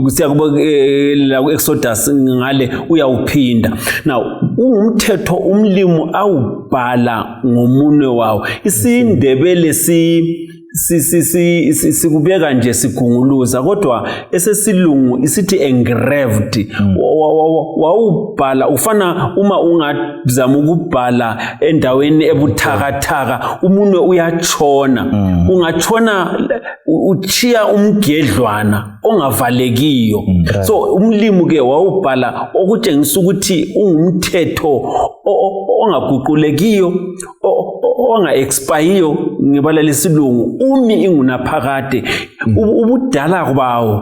siyakubona ku Exodus ngale uyawuphinda now umthetho umlimo awubhala ngomunwe wawo isindebele sikubeka nje sigunguluza kodwa esesilungu isithi engraved wawubhala ufana uma ungazama ukubhala endaweni ebuthakathaka umunwe uyatshona ungatshona uchiya umgedlwana ongavalekiyo so umlimu ke wawubhala okutshengisa ukuthi ungumthetho ongaguqulekiyo onga expire ngibala lesilungu umi ingunaphakade ubudala kwawo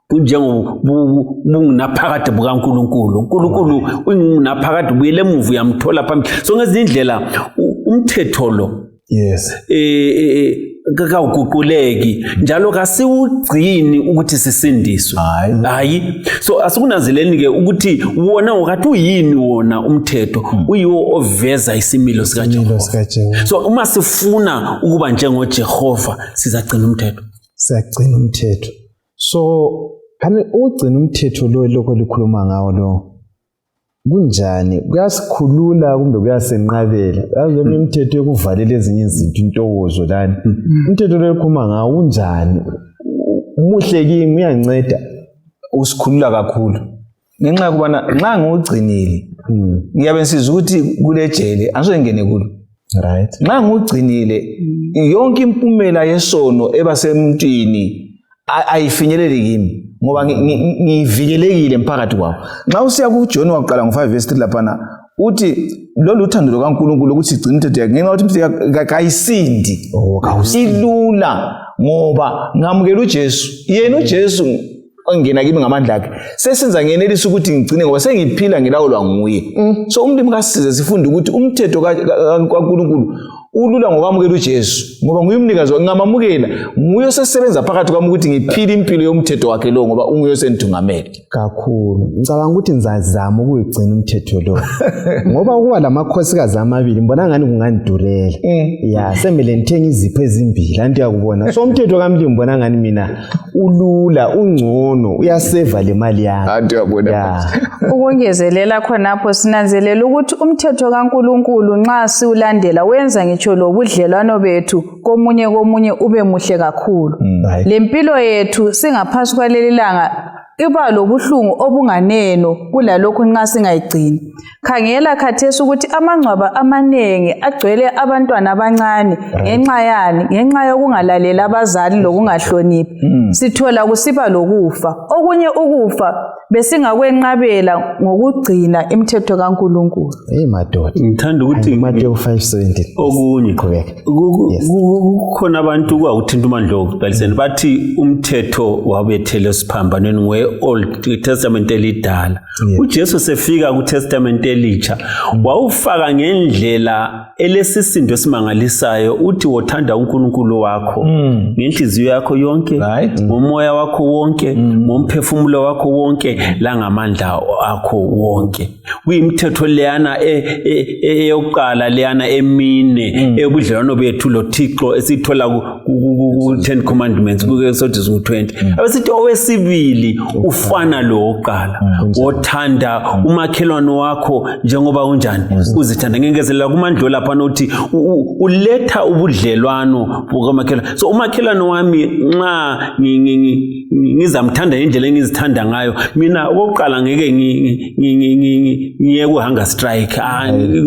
bunjengobunaphakade bukaNkulunkulu uNkulunkulu ungunaphakade buyele emuva yamthola phambili so ngezindlela umthetho lo kakawuguquleki njalo kasiwugcini ukuthi sisindiswe hayi so asikunanzeleni ke ukuthi wona ngokathi uyini wona umthetho uyiwo oveza isimilo sika Jehova so uma sifuna ukuba njengoJehova sizagcina umthetho so kani ugcina umthetho lo lokho likhuluma ngawo lo kunjani kuyasikhulula kumbe kuyasenqabela yazi imithetho yokuvalela ezinye izinto intokozo lana umthetho lo likhuluma ngawo unjani umuhle kimi uyanceda usikhulula kakhulu ngenxa yokubana nxa ngugcinile ngiyabe nsiza ukuthi kule jele angizongene kulo nxa ngugcinile yonke impumela yesono ebasemntwini ayifinyeleli kimi ngoba ngivikelekile emphakathi kwawo nxa usiya kuJohn waqala ngo5 verse 3 laphana uthi lolu uthando lokaNkulunkulu ukuthi sigcine umthetho yakhe ngenxa ukuthi umthetho kayisindi ilula ngoba ngamukela uJesu yena uJesu ongena kimi ngamandla akhe sesenza ngenelisa ukuthi ngigcine ngoba sengiphila ngilawulwa nguye so umlimi kasize sifunde ukuthi umthetho kaNkulunkulu ulula ngokwamukela uJesu ngoba nguye umnikazi ngamamukela nguye osesebenza phakathi kwami ukuthi ngiphile impilo yomthetho wakhe lo ngoba unguye osendungamele kakhulu ngicabanga ukuthi ngizazama ukuyigcina umthetho lo ngoba kuba lamakhosikazi amabili mbona ngani kungandurela ya semele ngithenga izipho ezimbili anti yakubona so umthetho kaMlimi mbona ngani mina ulula ungcono uyaseva le mali yami anti yakubona ukungezelela khonapho sinanzelela ukuthi umthetho kaNkuluNkulu nxa siulandela wenza ngitsho lobudlelwano bethu komunye ube muhle kakhulu lempilo yethu singaphansi kwaleli langa iba lobuhlungu obunganeno kulalokho nxa singayigcini khangela khathesi ukuthi amangcwaba amanengi agcwele abantwana abancane ngenxa yokungalalela abazali lokungahloniphi sithola kusiba lokufa okunye ukufa besingakwenqabela ngokugcina imithetho kaNkuluNkulu madoda ngithanda ukuthi Matthew 5:17 okunye qhubeka kukhona abantu kwakuthinta uMandlovu baliseni bathi umthetho wabethele siphambanweni nge-Old Testament elidala uJesu sefika kuTestament elitsha wawufaka ngendlela elesisindo esimangalisayo uthi wothanda uNkulunkulu wakho ngenhliziyo yakho yonke ngomoya wakho wonke ngomphefumulo wakho wonke langamandla akho wonke kuyimithetho leyana eyokuqala leyana emine ebudlelwano bethu loThixo esithola ku-10 commandments kuExodus 20 abesithi owesibili ufana lo oqala wothanda umakhelwane wakho njengoba unjani uzithanda ngengezelela kuMandlovu lapha nothi uletha ubudlelwano bukamakhelwane so umakhelwane wami nxa ngizamthanda indlela engizithanda ngayo mina okokuqala ngeke ngiye ku-hunger strike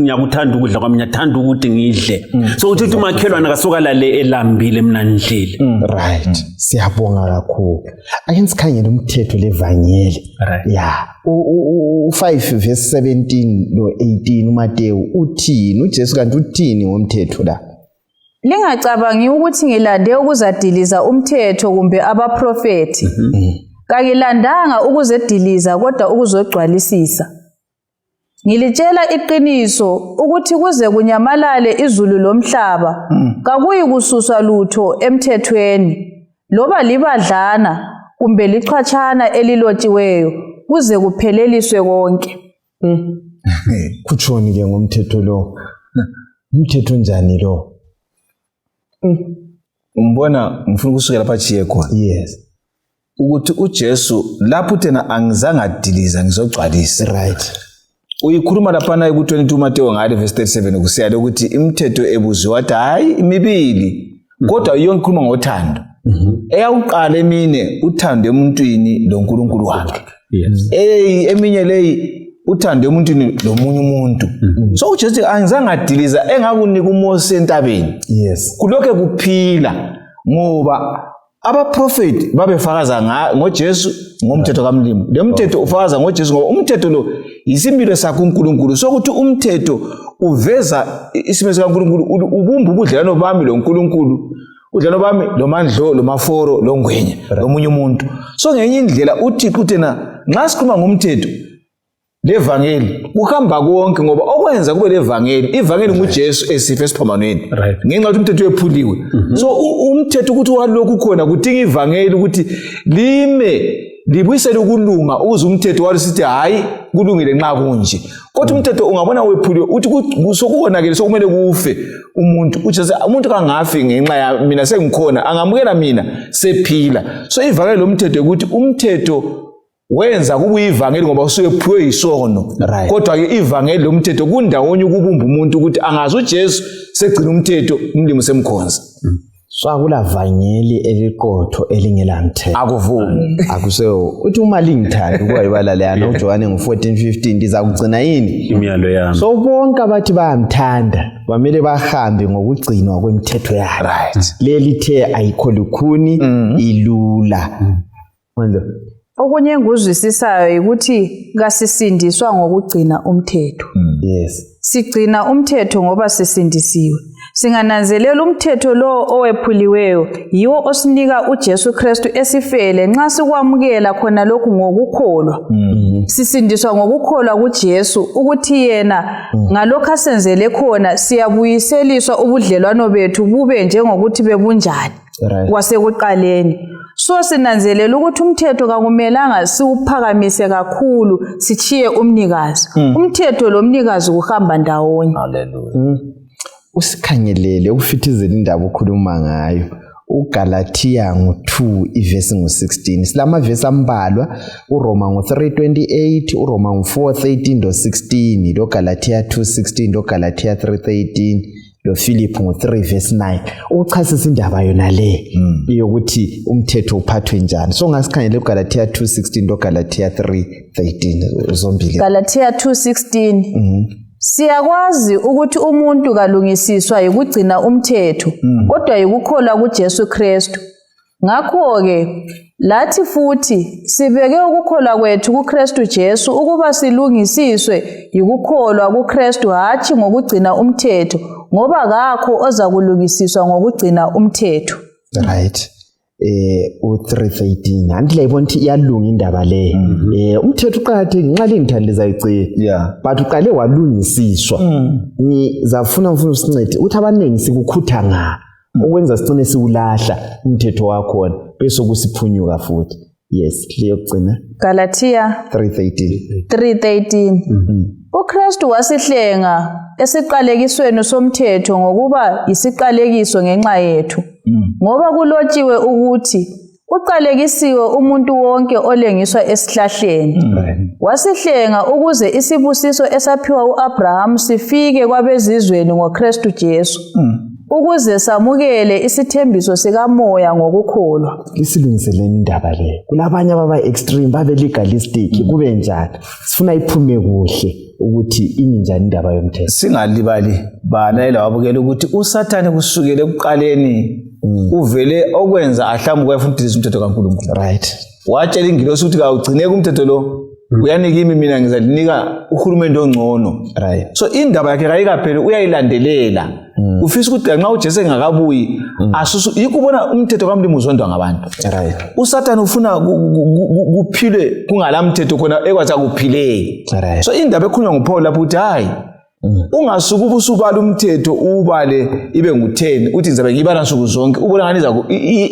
ngiyakuthanda ukudla kwami ngiyathanda ukuthi ngidle so uthi umakhelwane akasokalale elambile mina ngidlile right siyabonga kakhulu ake sikhangele umthetho levangeli ya u5 verse 17 no 18 uMateyu uthini uJesu kanti uthini ngomthetho la lingacabangi ukuthi ngilande ukuzadiliza umthetho kumbe abaprofeti kangilandanga ukuzediliza kodwa ukuzogcwalisisa ngilitshela iqiniso ukuthi kuze kunyamalale izulu lomhlaba kakuyi kususwa lutho emthethweni loba libadlana kumbe lichwachana elilotshiweyo kuze kupheleliswe konke kutshoni ke ngomthetho lo umthetho njani lo umbona ngifuna ukusukela phachiye khona yes ukuthi uJesu lapho thena angizangadiliza ngizogcwalisa right uyikhuluma lapha naye ku22 Mateyu ngale verse 37 kusiyale ukuthi imithetho ebuziwe wathi hayi imibili kodwa yonke ikhuluma ngothando eyawuqala emine uthando emuntwini loNkulunkulu wakhe eminye leyi uthando emuntwini lomunye umuntu so uJesu angizangadiliza engakunika uMose entabeni yes kulokho kuphila ngoba abaprofeti babefakaza ngoJesu ngomthetho kaMlimi lemthetho ufakaza ngoJesu ngoba umthetho lo isimilo sakho uNkulunkulu sokuthi umthetho uveza isimilo kaNkulunkulu ubumba ubudlelwano bami loNkulunkulu udlelwano bami loMandlo loMaforo loNgwenya lomunye umuntu so ngenye indlela uThixo thena nxa sikhuluma ngomthetho levangeli uhamba konke ngoba okwenza kube levangeli ivangeli nguJesu esife esiphambanweni ngenxa yokuthi umthetho wephuliwe so umthetho ukuthi walokhu khona kudinga ivangeli ukuthi lime libuyisele ukulunga ukuze umthetho walisithi hayi kulungile nxa kunje kodwa umthetho ungabona wephuliwe uthi sokukonakele sokumele kufe umuntu uthi umuntu kangafi ngenxa ya mina sengikhona angamukela mina sephila so ivangeli lomthetho ukuthi umthetho wenza kubuye ivangeli ngoba usuyephiwe isono kodwa ke ivangeli lomthetho kundawonye ukubumba umuntu ukuthi angazi uJesu segcina umthetho umlimi semkhonza so akula vangeli eliqotho elingelamthetho akuvumi akuseyo uthi uma lingithanda ukuyibala leyana uJohane ngo14:15 ndizakugcina yini imiyalo yami so bonke abathi bayamthanda bamele bahambe ngokugcinwa kwemithetho yakhe lelithe ayikho lukhuni ilula manje okunye enguzwisisayo ukuthi kasisindiswa ngokugcina umthetho yes sigcina umthetho ngoba sisindisiwe Singananzelela umthetho lo owephuliweyo yiwo osinika uJesu Kristu esifele nxa sikwamukela khona lokhu ngokukholwa. Sisindiswa ngokukholwa kuJesu ukuthi yena ngalokho asenzele khona siyabuyiseliswa ubudlelwano bethu bube njengokuthi bebunjani kwasekuqaleni. So sinanzelela ukuthi umthetho kakumelanga siuphakamise kakhulu sichiye umnikazi. Umthetho lo mnikazi kuhamba ndawonye. Hallelujah. Usikhangelele ukufithizela indaba okhuluma ngayo. uGalatia 2 ivesi 16. Silama vesi ambalwa uRoma 3:28, uRoma 4:13-16, loGalatia 2:16, loGalatia 3:13, loFilippi 3:9. Uchasisa indaba yona le yokuthi umthetho uphathwe njani. So ngasikhangele uGalatia 2:16 loGalatia 3:13 zombili. Galatia 2:16. Siyakwazi ukuthi umuntu kalungisiswa yikugcina umthetho kodwa yikukholwa kuJesu Kristu. Ngakho-ke lathi futhi sibeke ukukholwa kwethu kuKristu Jesu ukuba silungisiswe yikukholwa kuKristu hatshi ngokugcina umthetho ngoba kakho oza kulungisiswa ngokugcina umthetho. Right. U3:13 andile ibona ukuthi iyalunga indaba le. Umthetho uqhatheke nxa lingithandliza icela. Yeah. But uqale walungisiswa. Ngizafuna usincede uthi abaningi sikukhutha nga okwenza sicine siwulahla umthetho wakho bese kusiphunyuka futhi. Yes, leyo kugcina. Galatia 3:13. uKristu wasihlenga esiqalekisweni somthetho ngokuba isiqalekiso ngenxa yethu. Ngoba kulotshiwe ukuthi uqalekisiwe umuntu wonke olengiswa esihlahleni. Wasihlenga ukuze isibusiso esaphiwa uAbraham sifike kwabezizweni ngoKristu Jesu. Ukuze samukele isithembiso sikamoya ngokukholwa. Isilungiseleni indaba le. Kulabanye ababa extreme babe legalistic kube njani. Sifuna iphume kuhle ukuthi imi njani indaba yomthetho. Singalibali balayela wabukela ukuthi uSathane kusukela ekuqaleni uvele okwenza ahlamuka efundisa umthetho kaNkulunkulu. Right. Watshela ingilosi ukuthi kawugcineke umthetho lo uyanika imi mina ngizalinika uhulumende ongcono. Right. So indaba yakhe kayikaphela uyayilandelela. Ufisa ukuthi nxa uJesu engakabuyi asusu ikubona umthetho kaMlimi uzondwa ngabantu. Right. uSathane ufuna kuphile kungalamthetho khona ekwathi akuphileke. Right. So indaba ekhulunywa nguPaul lapho uthi hayi ungasuka ubusubala umthetho ubale ibe ngu10 uthi ngizabe ngibala nsuku zonke ubona ngani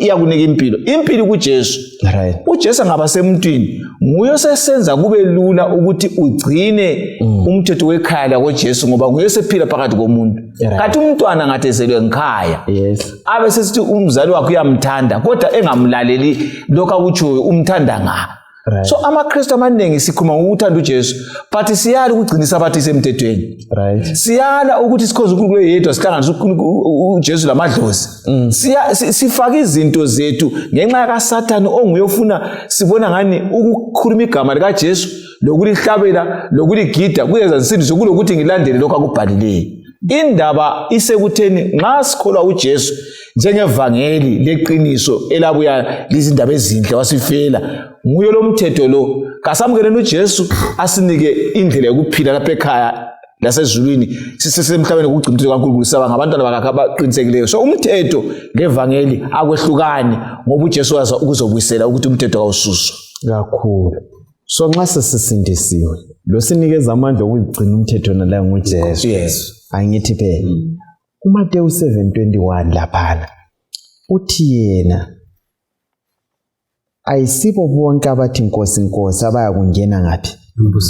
iyakunika impilo kuJesu. Right. uJesu ngaba semntwini nguye osesenza kube lula ukuthi ugcine umthetho wekhaya lakoJesu ngoba nguye osephila phakathi komuntu. Kathi umntwana ngathezelwe ngikhaya. Yes. Abe sesithi umzali wakhe uyamthanda kodwa engamlaleli lokho akutshoyo umthanda nga. Right. So amaKristu amaningi sikhuluma ngokuthanda uJesu but siyala ukugcina isabatha isemthethweni. Right. Siyala ukuthi sikhoze uNkulunkulu yedwa sihlanganise uJesu lamadlozi. Sifaka izinto zethu ngenxa kaSathane onguye ofuna sibona ngani ukukhuluma igama likaJesu lokulihlabela lokuligida kuyeza insindiso kulokuthi ngilandele lokho akubhalileyo. Indaba isekutheni nxa sikholwa uJesu njengevangeli leqiniso elabuya lizindaba ezinhle wasifela nguye lo mthetho lo kasamukeleni uJesu asinike indlela yokuphila lapha ekhaya lasezulwini sisesemhlabeni ukugcina umthetho kaNkulunkulu saba ngabantwana bakhe abaqinisekileyo. So umthetho ngevangeli akwehlukani ngoba uJesu waza ukuzobuyisela ukuthi umthetho kawususwa Kakhulu. So nxa sesisindisiwe lo sinikeza amandla okugcina umthetho nala nguJesu. Yes. Angithi phela uMateyu 7:21 laphana uthi yena ayisibo bonke abathi Nkosi Nkosi abaya kungena ngapi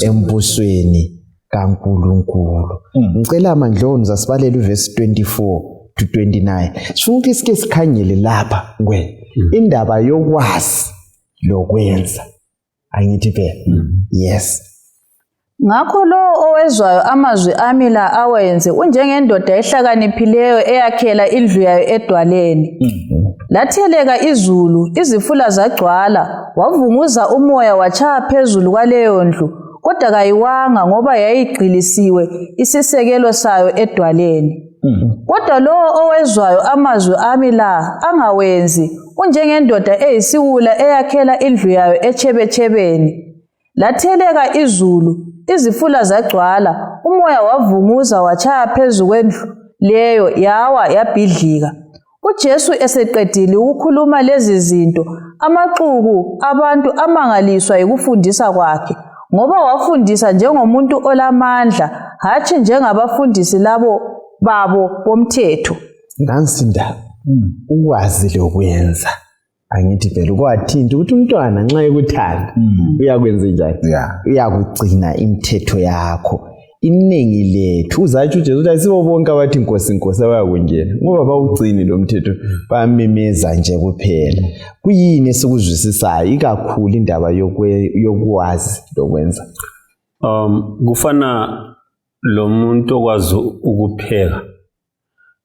embusweni kaNkulunkulu. Ngicela amandloni zasibalela uvesi 24-29. Sifuna isike sikhangele lapha indaba yokwazi lokwenza. Angithi phela. Yes. Ngakho lo owezwayo amazwi ami la awenze unjengendoda ehlakaniphileyo eyakhela indlu yayo edwaleni. Latheleka izulu, izifula zagcwala, wavunguza umoya watshaya phezulu kwaleyo ndlu, kodwa kayiwanga ngoba yayigqilisiwe isisekelo sayo edwaleni. Kodwa lo owezwayo amazwi ami la angawenzi unjengendoda eyisiwula eyakhela indlu yayo echebechebeni. Latheleka izulu, izifula zagcwala, umoya wavunguza watshaya phezu kwendlu, leyo yawa yabhidlika. UJesu eseqedile ukukhuluma lezi zinto, amaxuku abantu amangaliswa yikufundisa kwakhe, ngoba wafundisa njengomuntu olamandla, hatshi njengabafundisi labo babo bomthetho. Nansi indaba ukwazi lokwenza angithi phela ukwathinta ukuthi umntwana nxa ekuthanda uyakwenza njani, uyakugcina imithetho yakho. Iningi lethu uzathi uJesu uthi asibo bonke abathi inkosi inkosi abayakungena ngoba bawugcini lo mthetho, bayamemeza nje kuphela. Kuyini esikuzwisisayo ikakhulu indaba yokwazi lokwenza? Kufana lo muntu okwazi ukupheka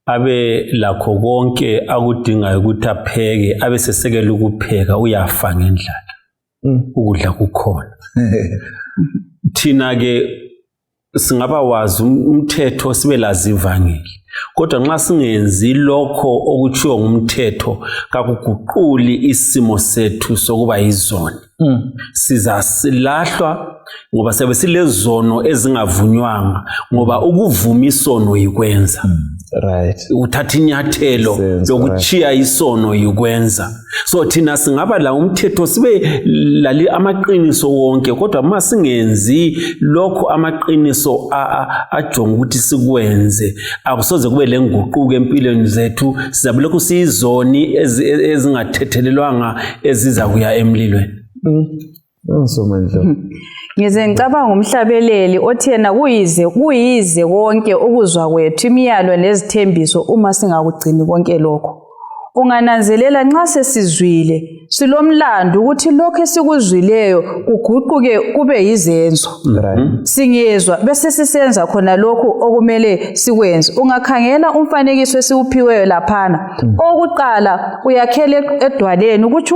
abe lakho konke akudingayo ukuthi apheke, abe sesekela ukupheka, uyafa ngendlala. Ukudla kukhona. Thina ke singaba wazi umthetho sibe lazi ivangeli, kodwa nxa singenzi lokho okutshiwo ngumthetho kakuguquli isimo sethu sokuba yizoni. Sizasilahlwa ngoba siyabe silezono ezingavunywanga, ngoba ukuvuma isono yikwenza. Uthatha inyathelo lokuchiya isono yikwenza. So thina singaba la umthetho sibe lali amaqiniso wonke, kodwa uma singenzi lokho amaqiniso ajonga ukuthi sikwenze, akusoze kube lenguquko empilweni zethu. Sizabe lokhu siyizoni ezingathethelelwanga eziza kuya emlilweni. Ngize ngicabanga umhlabeleli othi yena kuyize konke ukuzwa kwethu imiyalo nezithembiso uma singakugcini konke lokho. Ungananzelela nxa sesizwile silomlando ukuthi lokho esikuzwileyo kuguquke kube yizenzo. Singezwa bese sisenza khona lokho okumele sikwenze. Ungakhangela umfanekiso esiwuphiweyo laphana, okuqala uyakhele edwaleni ukuthi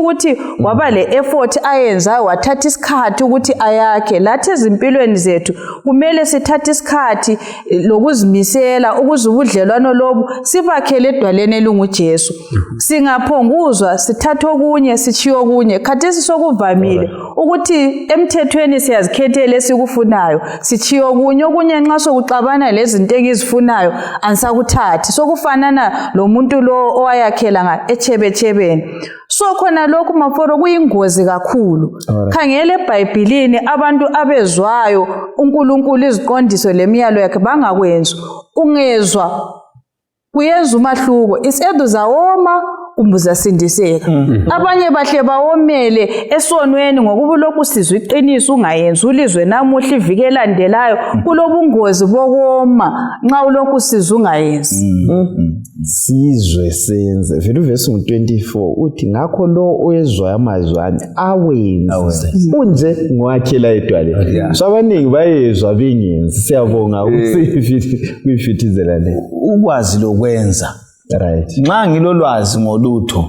waba le effort ayenza, wathatha isikhathi ukuthi ayakhe. Lathi ezimpilweni zethu kumele sithathe isikhathi lokuzimisela ukuze ubudlelwano lobu sibakhele edwaleni elinguJesu. Singaphonguzwa sithatha okunye sichiyo okunye. Khathesi sokuvamile ukuthi emthethweni siyazikhethela esikufunayo, sichiyo okunye nxa sokuxabana lezinto engizifunayo ansakuthi. Sokufanana lo muntu lo owayakhela echebechebeni. So khona lokhu maforo kuyingozi kakhulu. Khangele eBhayibhelini abantu abezwayo uNkulunkulu iziqondiso lemiyalo yakhe bangakwenzi. Ungezwa kuyenza umahluko, isedu zawoma kumbe uzasindiseka. Abanye bahle bawomele esonweni ngokuba lokhu sizwe iqiniso ungayenzi ulizwe namuhla ivike elandelayo kulobungozi bokoma nxa ulokhu sizwe ungayenzi. Sizwe senze vele uvesi ngo-24 uthi ngakho lo oyezwayo amazwami awenze unje ngowakhela edwaleni. So abaningi bayezwa bengenzi. Siyabonga ukuyifithizela le ukwazi lokwenza. Nxa ngilolwazi ngolutho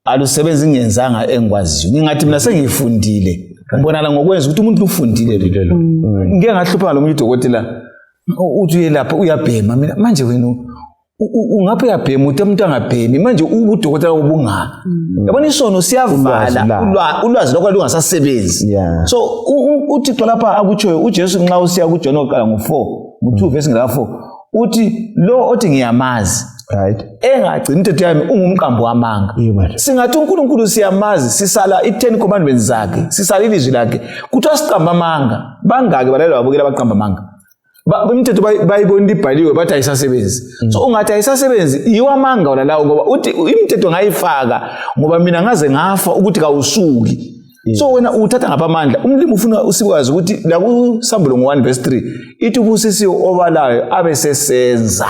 alusebenzi ngenzanga engikwaziyo, ngingathi mina sengifundile, ngibonala ngokwenza ukuthi umuntu ufundile lelo. Ngeke ngahlupha lo muntu udokotela uthi uyelapha uyabhema, mina manje wena ungapha uyabhema uthi umuntu angabhemi, manje udokotela ubunga. Yabona isono siyavala ulwazi lokho lungasasebenzi. So uThixo lapha akutshoyo uJesu nxa usiya kuJohn ngo-2 verse 4 uthi lo othi ngiyamazi engagcini imithetho yami ungumqambo wamanga. Singathi uNkulunkulu siyamazi, sisala i-10 commandments zakhe, sisala ilizwi lakhe, kuthiwa siqamba amanga. Bangaki balaleli babukela baqamba amanga? Imithetho bayibona ibhaliwe bathi ayisasebenzi. So ungathi ayisasebenzi yiwo amanga wona lawo, ngoba uthi imithetho ngayifaka ngoba mina ngaze ngafa ukuthi kawusuki. So wena uthatha ngaphamandla. Umlimi ufuna usikwazi ukuthi la kuSambulo 1 verse 3 ithi ubusisiwe obalayo abe sesenza.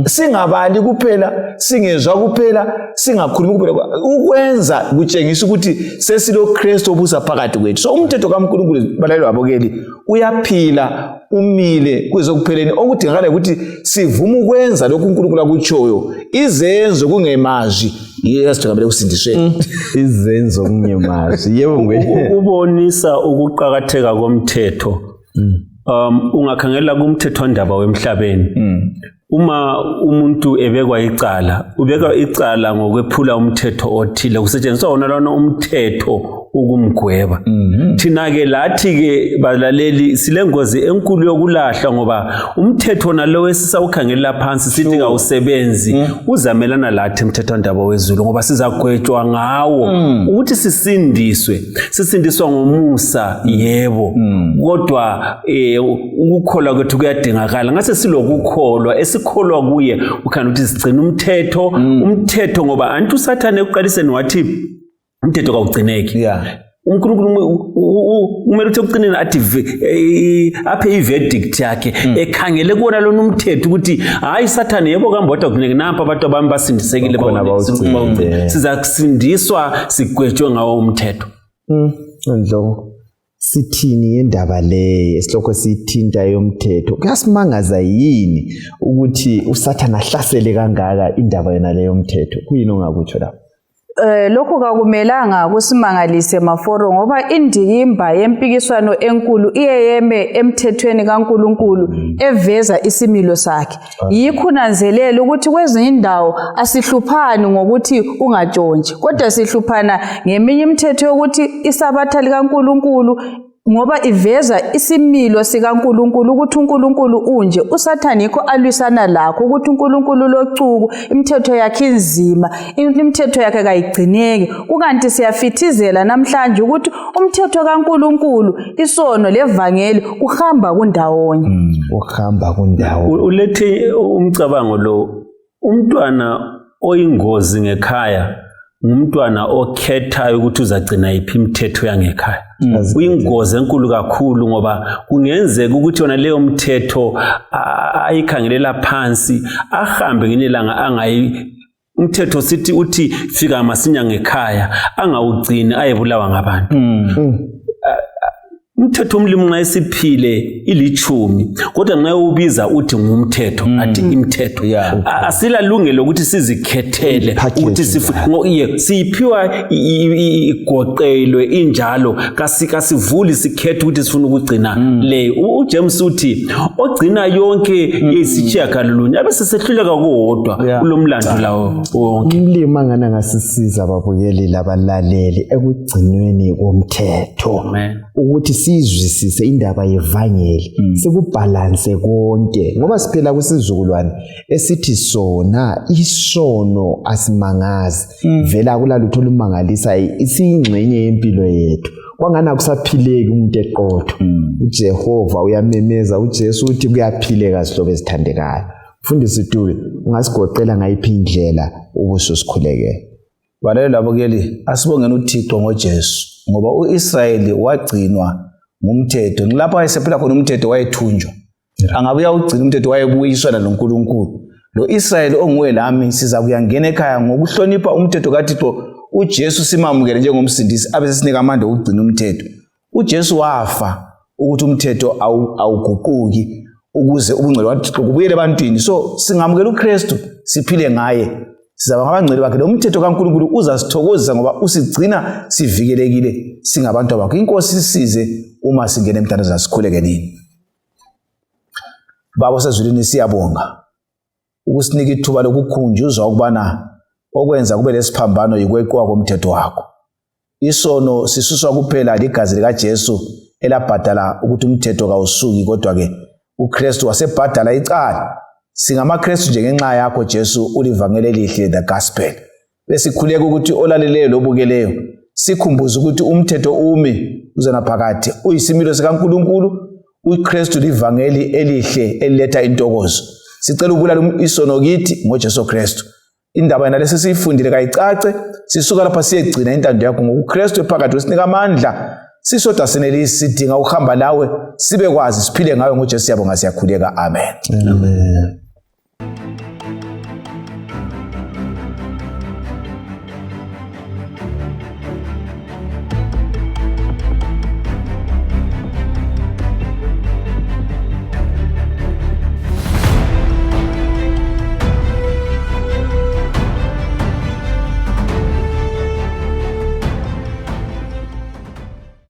Singabali kuphela, singezwa kuphela, singakhulumi kuphela. Ukwenza kutshengisa ukuthi sesilo Kristu obusa phakathi kwethu. So umthetho kaNkulunkulu balaleli babukeli uyaphila umile kwezokupheleni, okudingakala ukuthi sivume ukwenza lokhu uNkulunkulu akutshoyo. Izenzo kungemazwi yesijabule kusindiswe. Izenzo kungemazwi. Yebo ubonisa ukuqhakatheka komthetho. Ungakhangela kumthetho ndaba wemhlabeni. Uma umuntu ebekwa icala, ubekwa icala ngokwephula umthetho othile, kusetshenziswa wona lona umthetho ukumgweba. Thina ke lathi ke balaleli silengozi enkulu yokulahla ngoba umthetho nalo esisawukhangelela phansi sithi awusebenzi uzamelana lathi umthethwandaba wezulu ngoba sizagwetshwa ngawo ukuthi sisindiswa ngomusa yebo kodwa ukukholwa kwethu kuyadingakala ngase silokukholwa esikholwa kuye ukhanda ukuthi sigcina umthetho ngoba anti uSathane ekuqaliseni wathi umthetho kawugcineki uNkulunkulu kumele ukuthi ekucineni athi aphe iverdict yakhe ekhangele kuona lona umthetho ukuthi hayi Sathane yebo kambodwa kuneke napha abantu abami basindisekile sizakusindiswa sigwetshwe ngawo umthetho. Ndlo sithini indaba le esihloko sithinta yomthetho kuyasimangaza yini ukuthi uSathane ahlasele kangaka indaba yona le yomthetho kuyini ongakutsho lapho? Lokho kakumelanga kusimangalise Maforo ngoba indikimba yempikiswano enkulu iyeyeme emthethweni kaNkuluNkulu eveza isimilo sakhe. Yikho nanzelela ukuthi kwezinye indawo asihluphani ngokuthi ungatshontshe kodwa sihluphana ngeminye imithetho yokuthi isabatha likaNkuluNkulu ngoba iveza isimilo sikaNkuluNkulu ukuthi uNkuluNkulu unje uSathane yikho alwisana lakho ukuthi uNkuluNkulu locuku imithetho yakhe inzima imithetho yakhe kayigcineki kukanti siyafithizela namhlanje ukuthi umthetho kaNkuluNkulu isono levangeli uhamba kundawonye ulethe umcabango lo umntwana oyingozi ngekhaya umntwana okhethayo ukuthi uzagcina iphi imithetho yangekhaya uyingozi enkulu kakhulu ngoba kungenzeka ukuthi yona leyo mthetho ayikhangelela phansi ahambe ngelanga umthetho sithi uthi fika masinya ngekhaya angawugcini ayebulawa ngabantu. Umthetho umlimi nxa esiphile ilithumi kodwa nxa ubiza uthi ngumthetho athi imithetho asilalungelo ukuthi sizikhethele ukuthi siphiwa igoqelwe injalo kasivuli sikhethe ukuthi sifuna ukugcina le uJames uthi ogcina yonke yesitshiyagalolunye abese sehluleka kuwodwa kulomlando lawo wonke. Umlimi angana ngasisiza babukeli labalaleli ekugcinweni komthetho ukuthi sizwisise indaba yevangeli sikubalance konke ngoba siphela kwisizukulwane esithi sona isono asimangazi vela kulalutho olumangalisa isingxenye yempilo yethu kwangana kusaphileki umuntu eqotho uJehova uyamemeza uJesu uthi kuyaphileka sihlobo esithandekayo mfundisi Dube ungasigoqela ngayiphi indlela ubuso sikhuleke balelo labokeli asibongena uThixo ngoJesu ngoba uIsrayeli wagcinwa ngumthetho ngilapha ayisephela khona umthetho wayethunjwa angabuya ugcina umthetho wayebuyiswana noNkulunkulu lo Israyeli onguwe lami siza kuyangena ekhaya ngokuhlonipha umthetho kaThixo uJesu simamukele njengomsindisi abese sinika amandla okugcina umthetho uJesu wafa ukuthi umthetho awuguquki ukuze ubungcwele kaThixo kubuyele ebantwini so singamukela uKristu siphile ngaye sizaba ngabangcwele bakhe lo mthetho kaNkulunkulu uzasithokozisa ngoba usigcina sivikelekile singabantu bakhe inkosi sisize uma singena emthandazweni zasikhuleke nini baba sezulwini siyabonga ukusinika ithuba lokukhunjuzwa ukubana okwenza kube lesiphambano yikweqiwa komthetho wakho isono sisuswa kuphela ligazi likaJesu elabhadala ukuthi umthetho kawusuki kodwa ke uKristu wasebhadala icala singamaKristu nje ngenxa yakho Jesu ulivangeli elihle the gospel besikhuleka ukuthi olaleleyo lobukeleyo sikhumbuze ukuthi umthetho umi uzana phakathi uyisimilo sikaNkulunkulu uKristu livangeli elihle eliletha intokozo sicela ukubulala isono kithi ngoJesu Kristu indaba yena lesifundile kayicace sisuka lapha siyegcina intando yakho ngokuKristu ephakathi wesinika amandla sisodwa senelisi sidinga ukuhamba nawe sibe kwazi siphile ngawe ngoJesu siyabonga siyakhuleka amen.